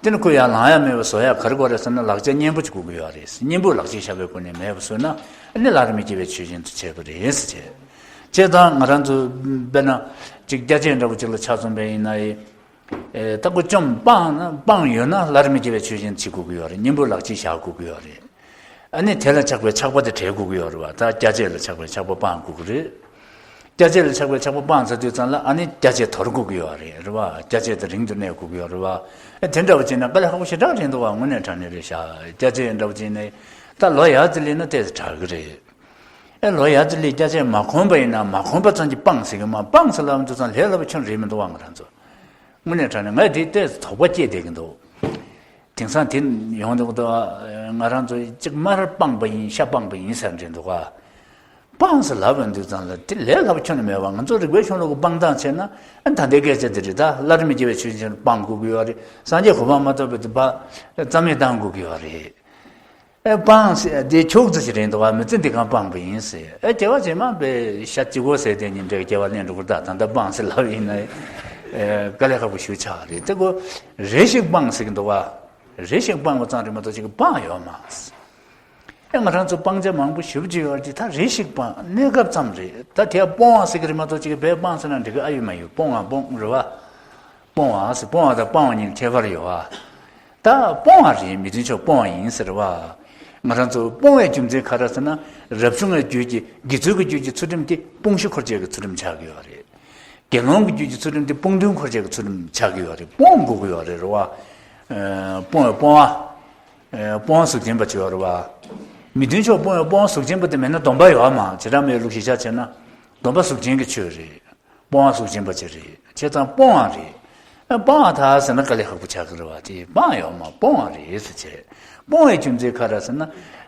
དེ་ནི་ཁོ་ཡར་ལངས་ཡ་མེད་པ་བཟོ་ཡ་ག་རེ་དགོས་རེད་ཟེར་ན་ལག་ཆ་གཉེན་པོ་ཅིག་དགོས་ཀྱི་ཡོད་རེད། གཉེན་པོ་ལག་ཆས་བཞག་པའི་སྒོ་ནས་མེད་པ་བཟོས་ན་ཨ་ནི་སླར་མི་སྐྱེ་བའི་ཆོས་ཅན་དུ་བྱས་པ་རེད་ཟེར་བྱས། བྱས་ཙང་ང་རང་ཚོ་དཔེར་ན་ཅིག་སྐྱ་ཆས་འདྲ་པོ་ཅིག་ལ་ཆ་མཚོན་པ་ཡིན་ན་ཡི། ཨེ། ད་ཁོ་བཅོམ་སྤངས་ན་སྤངས་ཡོད་ན་སླར་མི་སྐྱེ་བའི་ཆོས་ཅན་བྱེད་དགོས་ཀྱི་ཡོད་རེད། གཉེན་པོ་ལག་ཆས་བཞག་དགོས་ཀྱི་ཡོད་རེད། ཨ་ནི་དེ་ལ་ཆགས་པའི་ཆགས་པ་དེ་བྲལ་དགོས་ཀྱི་ཡོད་རེད་བ། ད་སྐྱ་ཆས་ལ་ཆགས་པའི་ཆགས་པ་སྤང་དགོས་ཀྱི་རེད། སྐྱ་ཆས་ལ་ཆགས་པའི་ཆགས་པ་སྤངས་ཚར་དུས་ཙམ་ལ་ཨ་ནི་སྐྱ་ཆས་དོར་དགོས་ཀྱི་ཡོད་རེད། རེད་བ། སྐྱ་ཆས་དེ་རིང་དུ་གནས་དགོས་ཀྱི་ཡོད་རེད་བ། ཨ། དེ་འདྲ་བ་བྱས་ན་དཀའ་ལས་ཁག་པོ་ཞེ་དྲག་རེད་འདུག་བ། དངོས་གནས་དྲང་གནས་རེད་ཤག་སྐྱ་ཆས་འདྲ་བ་བྱས་ནས་ད་ལོ་ཡར་ཙམ་སླེབས་ན་ཏོག་ཙམ་དྲག་གི་རེད། ཨེ། ལོ་ཡར་ཙམ་སླེབས་སྐྱ་ཆས་མ་གོན་པ་ཡིན་ན་མ་གོན་པ་ཙམ་གྱིས་སྤངས་ཟེར་གི་མ་སྤངས་ཟེར་ལབ་དུས་ཙམ་ལས་སླ་པོ་ཁྱོན་རེད་མི་འདུག་བ། ང་རང་ཚོ་དངོས་གནས་དྲང་གནས་ངས་དེ་ཏོག་ཙམ་དོགས་པ་སྐྱེས་བསྡད་ཀྱི་འདུག་དེང་སང་དེ་ཡོང་དུས་ད་ང་རང་ཚོ་གཅིག་དམར་སྤངས་པ་ཡིན་ཤ་སྤངས་པ་ཡིན་ཟེར་འདྲ་འདུག་ག་སྤངས་ཟེར་ལབ་པའི་དུས་ཙམ་ལ་དེ་ལས་སླ་པོ་ཁྱོན་ནས་མེད་པ། ང་ཚོ་རིག་པའི་གཞུང་ལུགས་ཀྱི་སྤང་ཐངས་བྱས་ན་ཨ་ད་ལྟའི་སྐད་ཆ་དེ་རེད། ད་སླར་མི་སྐྱེ་བའི་ཆོས་ཅན་སྤང་དགོས་ཀྱི་ཡོད་རེད། སངས་རྒྱས་གོ་འཕང་མ་ཐོབ་པའི་དུས་ཕར་རྩ་མེད་བཏང་དགོས་ཀྱི་ཡོད་རེད། ཨེ། སྤངས་ཟེར་དེ་ཁྱོག་ཙམ་ཞིག་རེད་འདུག་ག་མི་ཚེ་འདི་གང་སྤངས་པ་ཡིན་ཟེར། ཨེ། སྐྱེ་བ་རྗེས་མ་པའི་ཤ་གཅིག་པོ་ཟེར་དེ་ཉིན་འདྲའི་སྐྱེ་བ་ལེན་འགྲོ་གི་རེད་ད། ད་ལྟ་སྤངས་ཟེར་ལབ་ཡིན་ན། ཨེ། དཀའ་ལས་ཁག་པོ་ཞེ་པོ་ཆགས་རེད། དེ་ཁོ་རེ་ཞིག་སྤངས་ཟེར་གི་འདུག་ག་རེ་ཞིག་སྤངས་པ་ཙམ་རེད་མ་གཏོགས་ཅིག་སྤངས་ཡོད་མ་རེད། ཨེ། ང་རང་ཚོ་སྤང་བྱ་མང་པོ་ཞེ་པོ་ཅིག་ཡོད་རེད། ད་རེ་ཞིག་སྤངས། གནས་སྐབས་ཙམ་རེད། ད་དེ་སྤོང་བ་ཟེར་གི་རེད་མ་གཏོགས་ཅིག་བས་སྤངས་ཟེར་ན་འགྲིག་གི་ཨ་ཡོད་མ་ཡོད། སྤོང་བ་སྤོང་རེད་བ། སྤོང་བ་ཟེར། སྤོང་བ་དང་སྤང་བ་གཉིས་ཁྱད་པར་ཡོད་བ། ད་སྤོང་བ་རེད། མི་མཐུན་ཕྱོགས་སྤོང་བ་ཡིན་ཟེར་བ། ང་རང་ཚོ་སྤོང་བའི་རྒྱུ་མཚན་ག་རེ་ཟེར་ན། རབ་བྱུང་བའི་རྒྱུད་ཀྱི་དགེ་ཚུལ་གྱི་རྒྱུད་ཀྱི་ཚུལ་ཁྲིམས་དེ་སྤོང་གཞི་འཁོར་བྱེད་ཀྱི་ཚུལ་ཁྲིམས་ཆགས་ཀྱི་ཡོད་རེད། དགེ་སློང་གི་རྒྱུད་ཀྱི་ཚུལ་ཁྲིམས་དེ་སྤོང་གཞི་འཁོར་བྱེད་ཀྱི་ཚུལ་ཁྲིམས་ཆགས་ཀྱི་ཡོད་རེད། སྤོང་དགོས་ཀྱི་ཡོད་རེད། རེད་བ། ཨ། སྤོང་བའི་སྤོང་བ། ཨ། སྤོང་བ་གཟུགས་ཅན་པ་ཅིག་ཡོད་རེད་བ། མི་མཐུན་ཕྱོགས་སྤོང་བའི་སྤོང་བ་གཟུགས་ཅན་པ་དེ་མེད་ན་སྡོམ་པ་ཡོད་མ་རེད། བྱེ་བྲག་སྨྲ་བའི་ལུགས་གཞིར་བཞག་བྱས་ན། སྡོམ་པ་གཟུགས་ཅན་གྱི་ཆོས་རེད། སྤོང་བ་གཟུགས་ཅན་པ་ཅིག་རེད། བྱས་ཙང་སྤོང་བ་རེད། ཨ། སྤང་བ་དག་ཟེར་ན་དཀའ་ལས་ཁག་པོ་ཆགས་ཀྱི་རེད་བ། དེ་སྤང་ཡོད་མ་སྤོང་བ་རེད་ཟེར་བྱས། སྤོང་བའི་རྒྱུ་མཚན་ག་རེ་ཟེར་ན།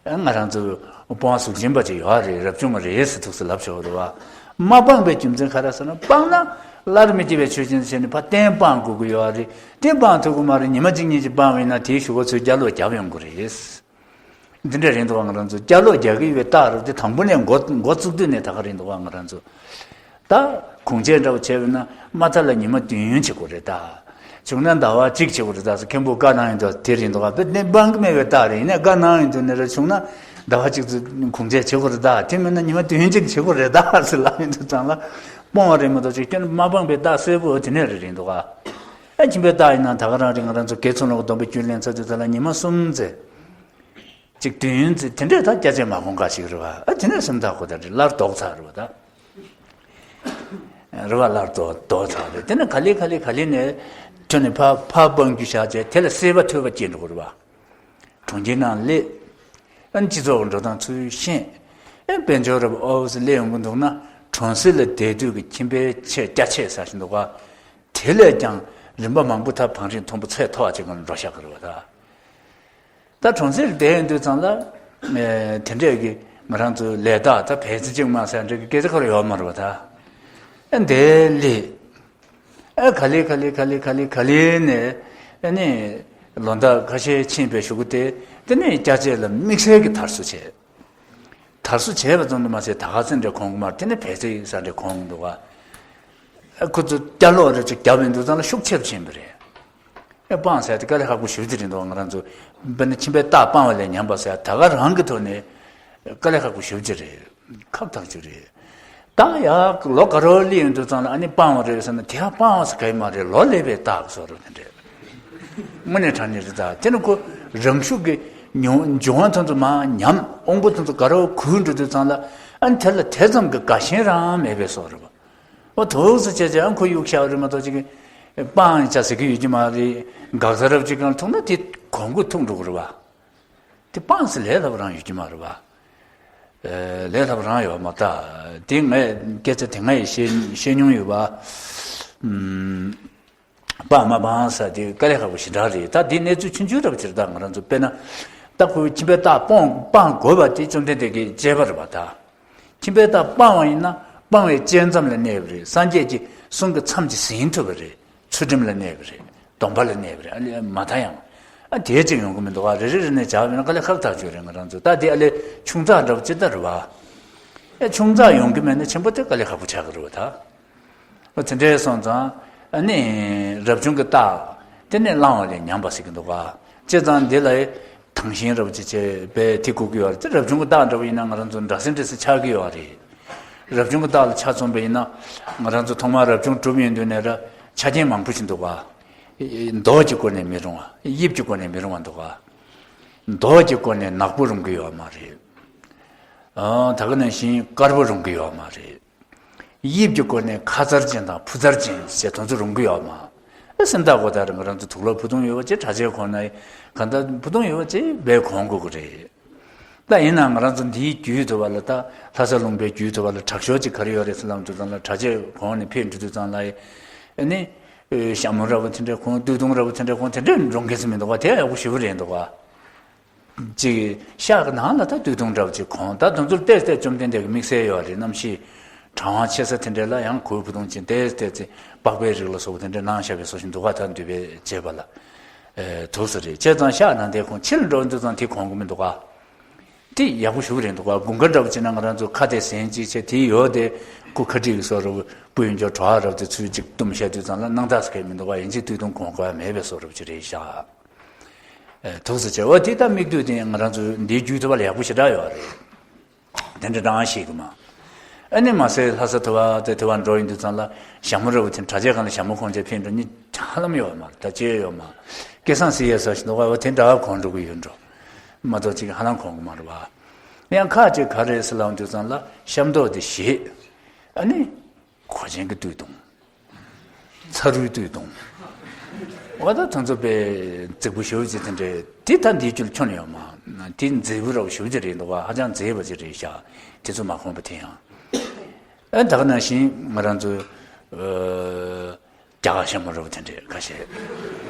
ཨ། ང་རང་ཚོ་སྤོང་བ་གཟུགས་ཅན་པ་ཅིག་ཡོད་རེད། རབ་བྱུང་བ་རེད་ཟེར་ཐུགས་སུ་ལབ་ཆོག་རེད་བ། མ་སྤངས་པའི་རྒྱུ་མཚན་ག་རེ་ཟེར་ན། སྤངས་ན་སླར་མི་སྐྱེ་བའི་ཆོས་ཅན་ཟེར་ནས་ཕར་གཏན་སྤང་དགོས་ཀྱི་ཡོད་རེད། གཏན་སྤང་ཐུབ་ཀྱི་མ་རེད། ཉི་མ་གཅིག་གཉིས་ཅིག་སྤངས་པ་ཡིན་ན་དེའི་གཞུག་གུ་ཚུར་བསྐྱར་ལོག་རྒྱབ་ཡོང་གི་རེད། འདི་འདྲ་རེད་འདུག་བ། ང་རང་ཚོ་བསྐྱར་ལོག་རྒྱག་གི་ཡོད་པའི་རྟགས་རེད་དེ། དང་པོ་ནས་འགོ་འགོ་བཙུགས་དུས་ནས་ད་ག་རེད་འདུག་བ། ང་རང་ཚོ་ད་གུང་ཆེན་འདྲ་བོ་བྱས་པ་ཡིན་ན་མ་མཐའ་ལ་ཉི་མ་བདུན་བྱེད་དགོས་རེད་ད། བྱུང་ན་ཟླ་བ་གཅིག་བྱེད་དགོས་རེད་ད་ཟེར་མཁན་པོ་བཀའ་གནང་ཡོད་འདུག་དེ་རེད་འདུག་བ། དཔེ་གཏན་སྤང་གི་མེད་པའི་རྟགས་རེད། ཡིན་ནའི་བཀའ་གནང་ཡོད་འདུག་ནས་རེད། བྱུང་ན་ཟླ་བ་གཅིག་ཙམ་གུང་ཆེན་བྱེད་དགོས་རེད་ད། དེ་མིན་ན་ཉི་མ་བདུན་གཅིག་བྱེད་དགོས་རེད་ད་ཟེར་ལབ་ཡོང་དུས་ཙང་ལ་སྤོང་བ་རེད་མ་གཏོགས་ཅིག་སྐྱོན་མ་སྤངས་པའི་རྟགས་གསལ་པོ་དེ་ནས་རེད་རེད་འདུག་བ། ཨ། ཁྱིམ་པའི་རྟགས་ཡིན་ན་ད་ག་རང་རེད། ང་རང་ཚོ་དགེ་ཚུལ་སློང་གི་སྡོམ་པའི་རྒྱུན་ལེན་ཚར་དུས་ཙམ་ལ་ཉི་མ་གསུམ་ཙམ། གཅིག་བདུན་ཙམ་དེ་འདྲས་ད་སྐྱ་ཆས་མ་གོན་ག་ཞིག་རེད་བ། ཨ། དེ་ནས་སེམས་ཐག་གོ་ད་རེད། སླར་ལྡོག་ཚར་རེད་བ་ད། རེད་བ། སླར་ལྡོག་ལྡོག་ཚར་རེད། དེ་ནས་ག་ལེ་ག་ལེ་ག་ལེ་ནས་ཐོན་ནས་ཕར་ཕར་སྤང་རྒྱུ་བཞག་བྱས་དེ་ལ་སྲེད་པ་ཐོས་པ་སྐྱེས་འགྲོ་གི་རེད་བ། གྲོང་ཁྱེར་ནང་སླེབས། ཨ། སྤྱི་ཚོགས་ཀྱི་འགྲོ་སྟངས་ཚུལ་ཤེས། ཨ། དཔལ་འབྱོར་རབ་ཨོ་སི་སླེབས་ཡོང་གི་འདུག་ན་གྲོང་གསེབ་ལ་བསྡད་དུས་ཀྱི་ཁྱིམ་པའི་ཆས་སྐྱ་ཆས་ཟ་བཞིན་འདུག་ག་དེ་ལས་ཀྱང་རིན་པ་མང་པོ་ཐབ་བང་རིམ་མཐོན་པོ་ཚད་མཐོ་བ་ཅིག་གང་འགྲོ་བཞག་གི་རེད་བ་ད། ད་གྲོང་གསེབ་བསྡད་ཡོང་དུས་ཙམ་ལ། ཨེ། དེ་འདྲས་ཀྱི་ང་རང་ཚོའི་ལས་རྟགས་ད་བལ་རྩི་གཅིག་མ་ཟེར་འདྲ་གི་སྐད་ཆ་ཁོ་རང་ཡོད་མ་རེད་བ་ད། ཨ། འདིར་སླེབས། ཨ། ག་ལེ་ག་ལེ་ག་ལེ་ག་ལེ་ག་ལེ་ནས། ཨ་ནི་ལོ་ཟླ་ཁ་ཤས་ཕྱིན་པའི་གཞུག་གུ་དེ། དེ་ནས་སྐྱ་ཆས་ལ་དམིགས་བསལ་གྱི་དར་སྲོལ་བྱས། དར་སྲོལ་བྱས་པ་ཙམ་དུ་མ་ཟད་ད་ག་ཚོད་འདྲ་གོན་གི་མ་རེད། དེ་ནས་བལ་རྩི་ཟ་འདྲ་གོན་གི་འདུག་བ། ཨ། ཁོ་ཚོ་སྐྱ་ལོག་རེ་ཅིག་རྒྱབ་ཡོང་དུས་ཙམ་ལ་ཤུགས་ཆེ་རུ་ཕྱིན་པ་རེད། ཨེ། སྤང་ཟེར་དེ་དཀའ་ལས་ཁག་པོ་ཞེ་པོ་ཅིག་རེད་འདུག་ང་རང་ཚོ་དཔེར་ན་ཁྱིམ་པའི་རྟགས་སྤང་བ་ལས་ཉམས་པ་ཟེར་ད་ག་རང་གི་ཐོག་ནས་དཀའ་ལས་ཁག་པོ་ཞེ་པོ་ཅིག་རེད། ཁག་ཐག་ཆོད་རེད། ད་ཡ་ལོ་ག་རོ་སླེབས་ཡོང་དུས་ཙམ་ལ་ཨ་ནི་སྤང་བ་རེད་ཟེར་ན་དེ་ཡང་སྤང་བ་ཟེར་ག་ཡི་མ་རེད། ལོ་སླེབས་པའི་རྟགས་བཟོ་རོགས་དེ་འདྲས། དངོས་གནས་དྲང་གནས་རེད། ད་དེ་ནི་ཁོ་རང་ཤུགས་ཀྱིས་ཉུང་འབྱུང་བ་ཐོན་དུ་མ་ཉམས། དབང་པོ་ཐོན་དུ་ག་རོ་ཁུར་འགྲོ་དུས་ཙམ་ལ་ཨ་ནི་དེ་ལ་དེ་ཙམ་གྱི་དགའ་ཞེན་རང་མེད་པའི་བཟོ་རེད་པ། འོ་ཐུགས་སུ་ཆེ་ཆེ་ཨང་ཁོ་གཡུག་བཞག་རེད་མ་གཏོགས་ཅིག་ སྤང་བྱ་ཟེར་གྱི་ཡོད་ཀྱི་མ་རེད། འགག་རྩ་རབ་ཅིག་གང་ཐུག་ན་དེ་གོང་གུ་ཐུག་འགྲོ་གི་རེད་བ། དེ་སྤང་ཟེར་ལས་སླ་པོ་རང་ཡོད་ཀྱི་མ་རེད་བ། ཨེ། ལས་སླ་པོ་རང་ཡོད་མ་རེད། དེ་ངས་སྐད་ཆ་དེ་ངས་བཤད་བཤད་མྱོང་ཡོད་བ། ཨུམ། སྤང་མ་སྤང་ཟེར་དེ་དཀའ་ལས་ཁག་པོ་ཞེ་དྲག་རེད། ད་དེ་གནས་ཚུལ་ཆུང་ཆུང་འདྲ་པོ་ཅིག་རེད། ད་ང་རང་ཚོ་དཔེར་ན་ད་ཁོའི་ཁྱིམ་པའི་རྟགས་སྤང་སྤང་དགོས་པ་དེ་བཅོམ་ལྡན་འདས་ཀྱི་བཅས་པ་རེད་བ། ད་ཁྱིམ་པའི་རྟགས་སྤང་བ་ཡིན་ན་སྤང་བའི་བཅས་མཚམས་ལ་གནས་པ་རེད། སངས་རྒྱས་ཀྱི་གསུང་གི་མཚམས་ཀྱིས་ཟིན་ཐུབ་པ་རེད། ཚུལ་ཁྲིམས་ལ་གནས་པ་རེད། སྡོམ་པ་ལ་གནས་པ་རེད། ཨ་ལས་མ་མཐའ་ཡང་ཨ་དེ་ཅིག་ཡོང་གི་མི་འདུག་ག། རེ་རེ་རེ་ནས་བྱ་བ་ཡིན་ན་དཀའ་ལས་ཁག་ཐག་ཆོད་རེད། ང་རང་ཚོ་ད་དེ་ཨ་ལས་ཆུང་ཙག་འདྲ་པོ་ཅིག་ད་རེད་བ། ཨེ་ཆུང་ཙག་ཡོང་གི་མེད་ན་ཆེན་པོ་དེ་དཀའ་ལས་ཁག་པོ་ཆགས་ཀྱི་རེད་བ་ད། ཨ་དེ་འདྲའི་སོང་ཙང་ཨ་ནི་རབ་བྱུང་གི་རྟགས་དེ་ནས་བླང་བ་ལས་ཉམས་པ་ཟེར་གྱི་འདུག་ག། བྱས་ཙང་འདི་ལ་དང་ཞེན་རབ་ཅིག་བྱས་པས་དེ་གོ་གི་ཡོད་རེད། དེ་རབ་བྱུང་གི་རྟགས་འདྲ་པོ་ཡིན་ན་ང་རང་ཚོ་འདྲ་སེ་འདྲ་སེ་ཆགས་ཀྱི་ཡོད་རེད། རབ་བྱུང་གི་རྟགས་ལ་ཆ་མཚོན་པ་ཡིན་ན་ང་རང་ཚོ་ཐོག་མར་རབ་བྱུང་གྲུབ་ཡོང་དུས་ནས་ར་ཆ་རྐྱེན་མང་པོ་ཞིག་འདུག་ག། མདོག་གི་སྒོ་ནས་མི་རུང་བ། དབྱིབས་ཀྱི་སྒོ་ནས་མི་རུང་བ་འདུག་ག། མདོག་གི་སྒོ་ནས་ནག་པོ་རུང་གི་ཡོད་མ་རེད། ཨ་ད་ག་ནང་བཞིན་དཀར་པོ་རུང་གི་ཡོད་མ་རེད། དབྱིབས་ཀྱི་སྒོ་ནས་ཁ་མཚར་ཅན་དང་ཕུ་མཚར་ཅན་ཞེས་དོན་ཚོ་རུང་གི་ཡོད་མ། ཨེ་སེམས་ཐག་གོ་ད་རེད། ང་རང་ཚོ་དུག་ལོག་ཕུ་ཐུང་ཡོད་པ་ཅིག་གྲྭ་ཆས་གོན་ན་གང་ལྟར་ཕུ་ཐུང་ཡོད་པ་ཅིག་སྦས་གོན་དགོས་ཀྱི་རེད། ད་ཡིན་ནའང་ང་རང་ཚོ་འདིའི་རྒྱུད་དུ་བ་ལ་ད་ལྷ་ས་ལུང་པའི་རྒྱུད་དུ་བ་ལ་དྲག་ཤོས་ཅིག་ག་རེ་ཡོད་རེད་ཟེར་ལབ་དུས་ཙང་ལ་གྲྭ་ཆས་གོན་ནས་ཕེབས་འགྲོ་དུས་ཙང་ལ་ཨེ་ནི་ཞྭ་མོ་འདྲ་པོ་དེ་འདྲ་གོན། སྟོད་ཐུང་འདྲ་པོ་དེ་འདྲ་གོན། དེ་འདྲ་འགྲོ་མཁན་ཚོ་མི་འདུག་ག། དེ་ཡག་པོ་ཞེ་པོ་རེད་འདུག་ག། ཅིག་ཤག་གི་ནང་ལ་ད་སྟོད་ཐུང་འདྲ་པོ་ཅིག་གོན། ད་དེ་ཚོར་བལྟས་བལྟས་བཅོམ་ལྡན་འདས་ཀྱི་དམིགས་བསལ་ཡོད་རེད། རྣམ་ཤེས་གྲང་བ་ཆེ་ས་དེ་འདྲ་ལ་ཡང་གོས་ཕུ་ཐུང་ཅིག་བལྟས་བལྟས་ཚེ་པགས་པའི་རིགས་ལ་སོགས་པ་དེ་འདྲ་གནང་བཞག་པའི་བཟོ་ཞིག་འདུག་ག། ད་འདུས་པའི་བྱེད་པ་ལ་ཨེ་དུག་ས་རེད། བྱས་ཙང་ཤག་ནང་དེ་གོན། ཕྱི་ལ་འགྲོ་དུས་ཙང་དེ་གོན་གི་མི་འདུག་ག། དེ་ཡག་པོ་ཞེ་པོ་རེད་འདུག་ག། དགུན་ཁ་འདྲ་པོ་བྱས་ན་ང་རང་ཚོ་ཁ་དེ་ཟན་ཅིག་བྱས། དེ་ཡོད་དེ་སྐུ་ཁ་དཀྲིས་ཀྱི་བཟོ་འདྲ་པོ་སྤུ་ཡོད་འཇོག་བྲོ་བ་འདྲ་པོ་དེ་ཚུལ་ཅིག་བཏུམས་བཞག་དུས་ཙང་ལ་སྣང་དག་ས་གས་མི་འདུག་ག། ཡིན་གཅིག་སྟོད་ཐུང་གོན་དགོས་ཡ་མེད་པའི་བཟོ་འདྲ་པོ་ཅིག་རེད་ཤག། ཨེ་དུག་ས་བྱས། འོ་དེ་ལྟ་མིག་ལྟོས་དེ་ང་རང་ཚོ་འདིའི་རྒྱུད་ཐུབ་པ་ལ་ཡག་པོ་ཞེ་དྲག་ཡོད་རེད། དེ་འདྲ་དྲང་ཤེས་གི་མ། ཨ་ནི་མ་ཟད་ལྷ་ས་དུ་བ་དེ་དུ་བ་འགྲོ་ཡིན་དུས་ཙང་ལ་ཞྭ་མོ་འདྲ་པོ་དེ་གྲྭ་ཆས་གང་ལ་ཞྭ་མོ་གོན་བྱས་ཕེབས་འགྲོ་ནི་ཧ་ལམ་ཡོད་མ་རེད། ད་ཅི་ཡོད་མ། སྐལ་བཟང་སེ་ཡས་ཟེར་ཞིག་འདུག་ག། འོ་དེ་འདྲ་གོན་འགྲོ་གི་ཡོད་འགྲོ་མ་གཏོགས་ཅིག་ཧ་ལམ་གོན་གི་མ་རེད་བ། ཡང་ཁག་ཅིག་ག་རེ་ཟེར་ལབ་དུས་ཙང་ལ་ཤམ་ཐོག་དེ་བཞེས། ཨ་ནི་གོས་ཆེན་གྱི་སྟོད་ཐུང་། ཚ་རུའི་སྟོད་ཐུང་། འོ་ད་དེ་ཚོ་དཔེ་མཛེས་པོ་ཞེ་པོ་ཅིག་དེ་འདྲའི་དེ་ད་འདིའི་རྒྱུད་ཁྱོན་ཡོད་མ། དེ་མཛེས་པོ་འདྲ་པོ་ཞེ་པོ་ཅིག་རེད་འདུག་ག། ཧ་ཅང་མཛེས་པ་ཅིག་རེད་ཤག། དེ་ཚོ་མ་གོན་པ་དེ་ཡང་། ཨ་ད་ག་ནང་བཞིན་ང་རང་ཚོ་ཨ་རྒྱ་གར་ཤམ་པོ་འདྲ་པོ་དེ་འདྲའི་ཁ་ཤས་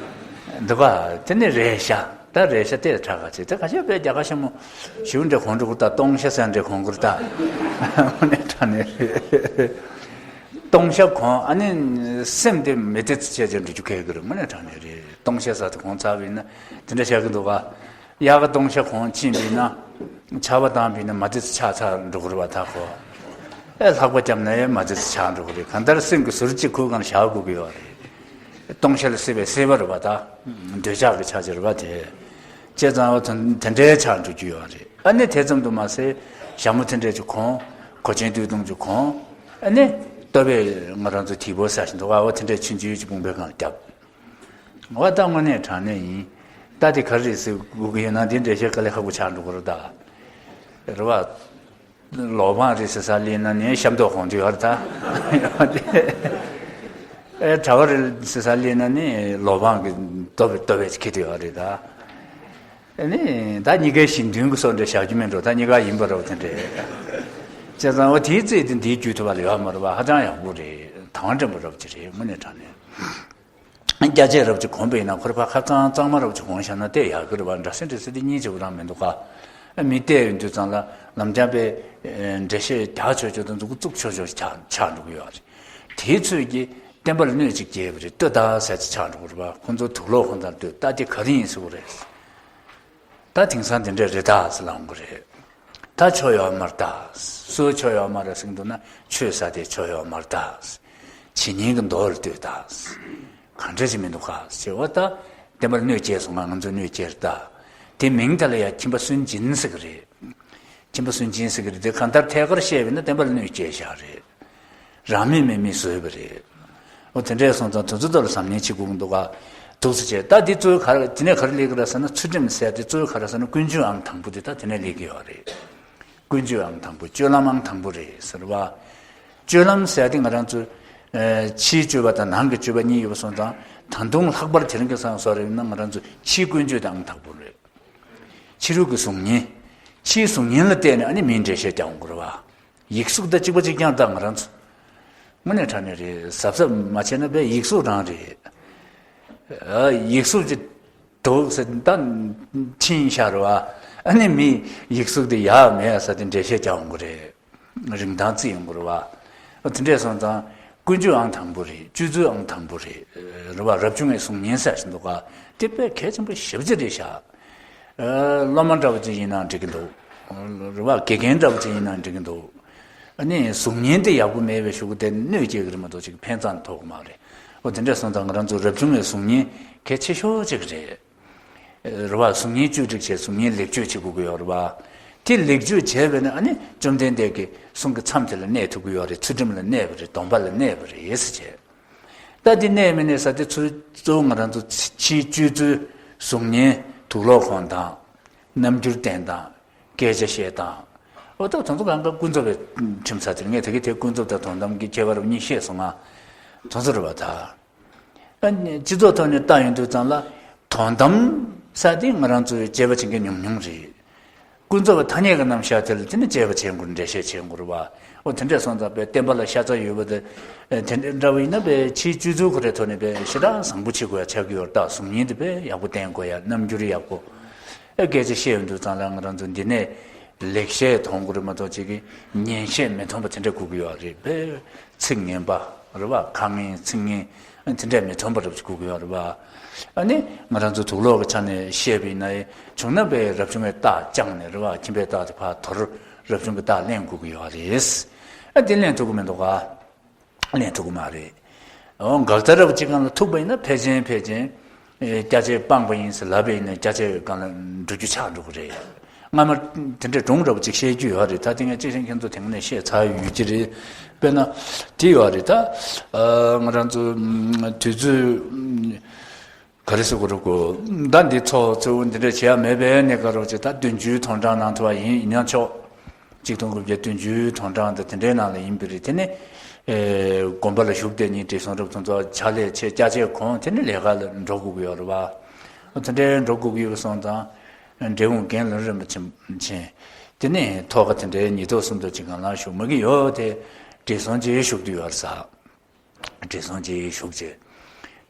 འདུག་ག། དེ་ནི་རེད་ཤག། ད་རེད་ཤག། དེ་དྲག་ག་བྱེད། དེ་ཁ་ཤས་དཔེ་རྒྱ་གར་ཤམ་པོ་ཞེ་པོ་འདྲ་གོན་འགྲོ་གི་རེད་ད། སྟོང་ཤ་ཟེར་འདྲ་གོན་གི་རེད་ད། དངོས་གནས་དྲང་གནས་རེད། སྟོང་ཤ་གོན། ཨ་ནི་སེམས་དེ་མི་བདེ་ཚ་བྱས་བྱས་འགྲོ་རྒྱུ་གལ་གི་རེད། དངོས་གནས་དྲང་གནས་རེད། སྟོང་ཤ་ཟེར་དེ་གོན་ཚར་བ་ཡིན་ན་དེ་འདྲ་བྱ་གི་འདུག་ག། གཡག་སྟོང་ཤ་གོན་ཕྱིན་པ་ཡིན་ན། ཆར་པ་བཏང་བ་ཡིན་ན་མ་བདེ་ཚ་ཆགས་ཚར་འགྲོ་གི་རེད་བ། ད་ཁོ་ཨེ་ལྷགས་པ་བརྒྱབ་ན་ཡང་མ་བདེ་ཚ་ཆགས་འགྲོ་གི་རེད། གང་ལྟར་སེམས་ཀྱི་ཟུར་གཅིག་ཁོའི་སྒང་ལ་བཞག་དགོས་ཀྱི་ཡོད་རེད། སྟོང་ཤ་ལ་སྲེད་པའི་སྲེད་པ་རེད་བ། ད་འདོད་ཆགས་ཀྱི་ཆ་ཅིག་རེད་བ། དེ་བྱས་ཙང་འོ་དེ་དེ་འདྲའི་ཆགས་འགྲོ་རྒྱུ་ཡོད་རེད། ཨ་ནི་དེ་ཙམ་དུ་མ་ཟད་ཞྭ་མོ་དེ་འདྲས་ཅིག་གོན། གོས་ཆེན་སྟོད་ཐུང་ཅིག་གོན། ཨ་ནི་ལྟོ་ཕད་ང་རང་ཚོ་དེ་པོ་ཟ་བཞིན་འདུག་ག། འོ་དེ་འདྲས་ཆུང་ཆུང་ཅིག་དཔུང་པའི་སྒང་ལ་བརྒྱབ། འོ་ད་དངོས་གནས་དྲང་གནས་ཡིན། ད་དེ་ག་རེ་རེད་ཟེར་དགོས་ཀྱི་ཡོད་ན་དེ་འདྲ་བཤད་དཀའ་ལས་ཁག་པོ་ཆགས་འགྲོ་གི་རེད་ད། རེད་བ། ལོ་པང་རེད་ཟེར་ས་སླེབས་ན་ནི་ཤམ་ཐོག་གོན་དུ་ཡོད་རེད་ད། ཨེ་གྲྭ་པ་རེད་ཟེར་ས་སླེབས་ན་ནི་ལོ་པང་གི་ལྟོ་ཕད་ལྟོ་ཕད་ཅིག་འཁྱེར་དུ་ཡོད་རེད་ད། ཨེ་ནི་ད་གཉིས་ཀའི་བཞེད་དོན་གྱི་བཟོ་འདྲ་བཞག་རྒྱུ་མིན་འགྲོ། ད་གཉིས་ཀ་ཡིན་པ་རེད་བ། དེ་འདྲ་བྱས་ཙང་འོ་དེའི་རྩིས་དེ་འདིའི་རྒྱུད་ཐུབ་པ་ལ་ཡོད་མ་རེད་བ། ཧ་ཅང་ཡག་པོ་རེད། དང་བ་འདྲེན་པ་རེད་བ་ཅིག་རེད། དངོས་གནས་དྲང་གནས། རྒྱ་ཆས་རབ་ཅིག་གོན་པ་ཡིན་ན་ཁོ་ར་ཕར་ཁ་གཙང་གཙང་མ་རབ་ཅིག་གོན་བཞག་ན་དེ་ཡག་གི་རེད་བ། འདྲ་སེ་འདྲ་སེ་དེ་གཉིས་ཆེ་བོ་རང་མི་འདུག་ག། མི་བལྟས་ཡོང་དུས་ཙང་ལ་ལམ་རྒྱག་པའི་འགྲེལ་བཤད་རྒྱག་ཆོག་ཆོག་དང་འཛུགས་འཛུགས་ཆོག་ཆོག་ཆགས་ཆགས་འགྲོ་གི་ཡོད་རེད། དེའི་ཚོད་ཀྱིས་བསྟན་པ་ལ་གནོད་ཅིག་སྐྱེལ་བ་རེད། ལྟོས་ད་ཟེར་ཅིག་ཆགས་འགྲོ་གི་རེད་བ། ཁོང་ཚོ་དུག་ལོག་ཁོང་ཚོར་ལྟོས་ད། དེ་ག་རེ་ཡིན་ཟེར་གི་རེད། ད་དེང་སང་དེ་འདྲས་རེད་ད་ཟེར་ལབ་ཡོང་གི་རེད། ད་ཆོ་ཡོད་མ་རེད་ད། སུ་ཆོ་ཡོད་མ་རེད་ཟེར་གྱི་འདུག་ན་ཆོས་ཟེར་དེ་ཆོ་ཡོད་མ་རེད་ད། བྱེད་ཉན་གྱི་མདོ་ལ་ལྟོས་ད། གང་འདྲ་ཅིག་མི་འདུག་ག་ཟེར་བ་ད། བསྟན་པ་ལ་གནོད་སྐྱེལ་སོང་ང་། ང་ཚོ་གནོད་སྐྱེལ་ད། དེ་མིང་དེ་ལ་ཡ་ཁྱིམ་པ་སུན་འབྱིན་ཟེར་གི་རེད། ཁྱིམ་པ་སུན་འབྱིན་ཟེར་གི་རེད། དེ་གང་ལྟར་ཐད་ཀར་བཤད་པ་ཡིན་ན་བསྟན་པ་ལ་གནོད་སྐྱེལ་བཞག་རེད། རང་མོས་མེད་མི་བཟོས་པ་རེད། འོ་དེ་འདྲས་སོང་ཙང་དེ་ཚོ་ལ་གཟབ་ནན་བྱེད་དགོས་ཀྱི་འདུག་ག། འདུག་སེ་བྱས་ད་འདི་གཙོ་བོ་ག་རེ་དེ་ནས་ག་རེ་སླེབས་ཀྱི་རེད་ཟེར་ན། ཚུལ་ཁྲིམས་ཟེར་དེ་གཙོ་བོ་ག་རེ་ཟེར་ན་ཀུན་སྤྱོད་ཨང་དང་པོ་དེ་ད་དེ་ནས་སླེབས་ཀྱི་ཡོད་རེད། ཀུན་སྤྱོད་ཨང་དང་པོ། སྤྱོད་ལམ་ཨང་དང་པོ་རེད་ཟེར་བ། སྤྱོད་ལམ་ཟེར་དེ་ང་རང་ཚོ་ ཕྱིའི་སྤྱོད་པ་དང་ནང་གི་སྤྱོད་པ་གཉིས་ཡོད་པ་སོང་ཙང་། ད་དུང་ལྷག་པར་དེ་རིང་གི་སང་སོགས་རེད་ན། ང་རང་ཚོ་ཕྱིའི་ཀུན་སྤྱོད་དང་ཨང་དང་པོ་རེད། ཕྱི་རོལ་གྱི་གཟུགས་བརྙན། ཕྱིའི་གཟུགས་བརྙན་ལ་བལྟས་ནས་ཨ་ནི་མིའི་འགྲེལ་བཤད་རྒྱག་དགོས་རེད་བ། ཡིག་གཟུགས་དང་གཅིག་པ་གཅིག་རྐྱང་དང་། ང་རང་ཚོ་དངོས་གནས་དྲང་གནས་རེད། གཟབ་གཟབ་མ་བྱས་ན་དཔེ་ཡིག་གཟུགས་རང་རེད། ཨ། ཡིག་གཟུགས་ཅིག་འདུག་ཟེར་ད་ཕྱིན་ཤག་རེད་བ། ཨ་ནི་མིའི་ཡིག་གཟུགས་དེ་ཡག་མེད་ཟེར་ཏེ་འགྲེལ་བཤད་རྒྱག་ཡོང་གི་རེད། རིན་ཐང་བརྩི་ཡོང་གི་རེད་བ། དེ་འདྲས་སོང་ཙང་ཀུན་སྤྱོད་ཨང་དང་པོ་རེད། སྤྱོད་ཚུལ་ཨང་དང་པོ་རེད། རེད་བ། རབ་བྱུང་བའི་གཟུགས་བརྙན་ཟེར་བཞིན་འདུག་ག་དེ་དཔེ་གལ་ཆེན་པོ་ཞེ་པོ་ཅིག་རེད་ཤག་ཨ། སློབ་མ་འདྲ་བོ་ཅིག་ཡིན་ན་འགྲིག་གི་འདུག་རེད་བ། དགེ་རྒན་འདྲ་བོ་ཅིག་ཡིན་ན་འགྲིག་གི་འདུག་ཨ་ནི་གཟུགས་བརྙན་དེ་ཡག་པོ་མེད་པའི་གཞུག་གུ་དེ་གནོད་སྐྱེལ་གི་རེད་མ་གཏོགས་ཅིག་ཕན་ཙམ་ཐོགས་གི་མ་རེད། འོ། དེ་འདྲ་སོང་ཙང་ང་རང་ཚོ་རབ་བྱུང་བའི་གཟུགས་བརྙན་གལ་ཆེ་ཤོས་ཅིག་རེད། རེད་བ། གཟུགས་བརྙན་བཅོས་སྒྲིག་བྱས། གཟུགས་བརྙན་ལེགས་བཅོས་བྱེད་དགོས་ཀྱི་ཡོད་རེད་བ། དེ་ལེགས་བཅོས་བྱས་པས་ན་ཨ་ནི་བཅོམ་ལྡན་འདས་ཀྱི་གསུང་གི་མཚམས་དེ་ལ་གནས་ཐུབ་ཀྱི་ཡོད་རེད། ཚུལ་ཁྲིམས་ལ་གནས་པ་རེད། སྡོམ་པ་ལ་གནས་པ་རེད་ཟེར་བྱས། ད་དེ་གནས་མི་གནས་ས་དེ་ཚུར་གཙོ་བོ་ང་རང་ཚོ་ཕྱིའི་སྤྱོད་ཚུལ། གཟུགས་བརྙན། དུག་ལོག་གོན་སྟངས། རྣམ་འགྱུར་བསྟན་སྟངས། སྐད་ཆ་བཤད་སྟངས། འོ། ད་དེ་ཚོ་གང་ག་ཀུན་རྫོབ་པའི་ཁྲིམས་ས་དེར། ངས་ད་གིན་དེ་ཀུན་རྫོབ་དང་དོན་དམ་གྱི་ཁྱད་པར་གཉིས་བཤད་སོང་ང་། དེ་ཚོ་རེད་བ་ད། ཨ་ནི་སྤྱི་ཚོགས་ཐོག་ནས་བལྟ་ཡོང་དུས་ཙམ་ལ། དོན་དམ་ས་དེ་ང་རང་ཚོའི་དཔྱད་པ་བྱེད་མཁན་ཉུང་ཉུང་རེད། ཀུན་རྫོབ་པ་ཐ་སྙད་ཀྱི་རྣམ་གཞག་དེ་ལ་དེ་ནི་དཔྱད་པ་བྱེད་དགོས། འགྲེལ་བཤད་བྱེད་དགོས་རེད་བ། འོ། དེ་འདྲས་སོང་ཙང་དཔེ་བསྟན་པ་ལ་ཤ་ཚ་ཡོད་པ་དེ། ཨ། དེ་འདྲ་འདྲ་བོ་ཡིན་ན་དཔེ་ཕྱིའི་སྤྱོད་ཚུལ་ཁོ་རའི་ཐོག་ནས་དཔེ་ཞེ་དྲག་བཟང་པོ་བྱེད་དགོས་ཡ་ཆགས་ཀྱི་ཡོད་རེད། ད་གཟུགས་བརྙན་དེ་དཔེ་ཡག་པོ་བསྟན་དགོས་ཡ། རྣམ་འགྱུར་ཡག་པོ། ཨ། སྐད་ཆ་བཤད་ཡོང་དུས་ཙམ་ལ་ང་རང་ཚོ་འདི་ནས་ལེགས་བཤད་ཐོན་དགོས་རེད་མ་གཏོགས་ཅིག་གི་ངན་བཤད་མི་ཐོན་པ་དེ་འདྲ་དགོས་ཀྱི་ཡོད་རེད། དཔེ་ཚིག་ངན་པ་རེད་བ། ཁ་ངན་ཚིག་ངན་དེ་འདྲ་མི་ཐོན་པ་རེད་དགོས་ཀྱི་ཡོད་རེད་བ། ཨ་ནི་ང་རང་ཚོ་དུག་ལོག་གི་ཆ་ནས་བཤད་པ་ཡིན་ན་ཡང་བྱུང་ན། དཔེ་རབ་བྱུང་བའི་རྟགས་བཅངས་ནས་རེད་བ། ཁྱིམ་པའི་རྟགས་དེ་ཕར་དོར། རབ་བྱུང་གི་རྟགས་ལེན་དགོས་ཀྱི་ཡོད་རེད། ཨ། དེ་ལེན་ཐུབ་ཀྱི་མི་འདུག་ག་ལེན་ཐུབ་ཀྱི་མ་རེད། འོ། འགག་རྩ་འདྲ་བོ་ཅིག་སྒང་ལ་ཐུག་པ་ཡིན་ན་ཕལ་ཆེར་ཕལ་ཆེར། ཨེ། སྐྱ་ཆས་སྤངས་པ་ཡིན་ཟེར་ལབ་པ་ཡིན་ན་སྐྱ་ཆས་སྒང་ལ་འགྲོ་རྒྱུ་ཆགས་འགྲོ་གི་རེད། སྔ་མ་དེ་འདྲའི་སྒྲུང་འདྲ་བོ་ཅིག་བཤད་རྒྱུ་ཡོད་རེད། ད་དེ་ངས་གཅིག་བཤད། ཁྱེད་ཚོ་དེ་སྔ་ནས་བཤད་ཚར་ཡོད་ཀྱི་རེད། དཔེར་ན་དེ་ཡོད་རེད་ད། ཨ། ང་རང་ཚོ་དུས་ཚོད། ག་རེ་ཟེར་དགོས་རེད་གོ། ཟླ་འདིའི་ཚོགས་གཙོ་བོ་འདི་འདྲ་བྱེད་ཡ་མེད་པའི་གནས་སྐབས་རོགས་བྱེད། ད་བདུན་ཅུའི་དོན་གྲངས་ནང་ཐུག་པ་ཡིན། ཡིན་ཡང་ཆོག་གཅིག་སྟོང་དགུ་བརྒྱ་བདུན་ཅུའི་དོན་གྲངས་དང་དེ་འདྲའི་ནང་ལ་ཡིན་པ་རེད། དེ་ནི། ཨེ། དགོན་པ་ལ་བཞུགས་བསྡད་མཁན་བགྲེས་སོང་རབ་དང་ཚོ་ཕྱག་ལས་བྱས། སྐྱ་ཆས་གོན། དེ་ནི་ལས་ཀ་ལ་འགྲོ་དགོས་ཀྱི་ཡོད་རེད་བ། དེ་འདྲའི་འགྲོ་དགོས་ཀྱི་ཡོད་པ་སོང་ཙང་། འབྲས་སྤུངས་རྒན་ལགས་རིན་པོ་ཆེ་མཁྱེན། དེ་ནི་ཐོག་ཁ་དེ་འདྲའི་ཉིས་ཐོག་གསུམ་ཐོག་ཅིག་སྒང་ལ་བཞུགས་མ་གི་ཡོད་དེ། བགྲེས་སོང་ཅིག་བཞུགས་དུས་ཡོད་རེད་ཟེར། བགྲེས་སོང་ཅིག་བཞུགས་བྱས།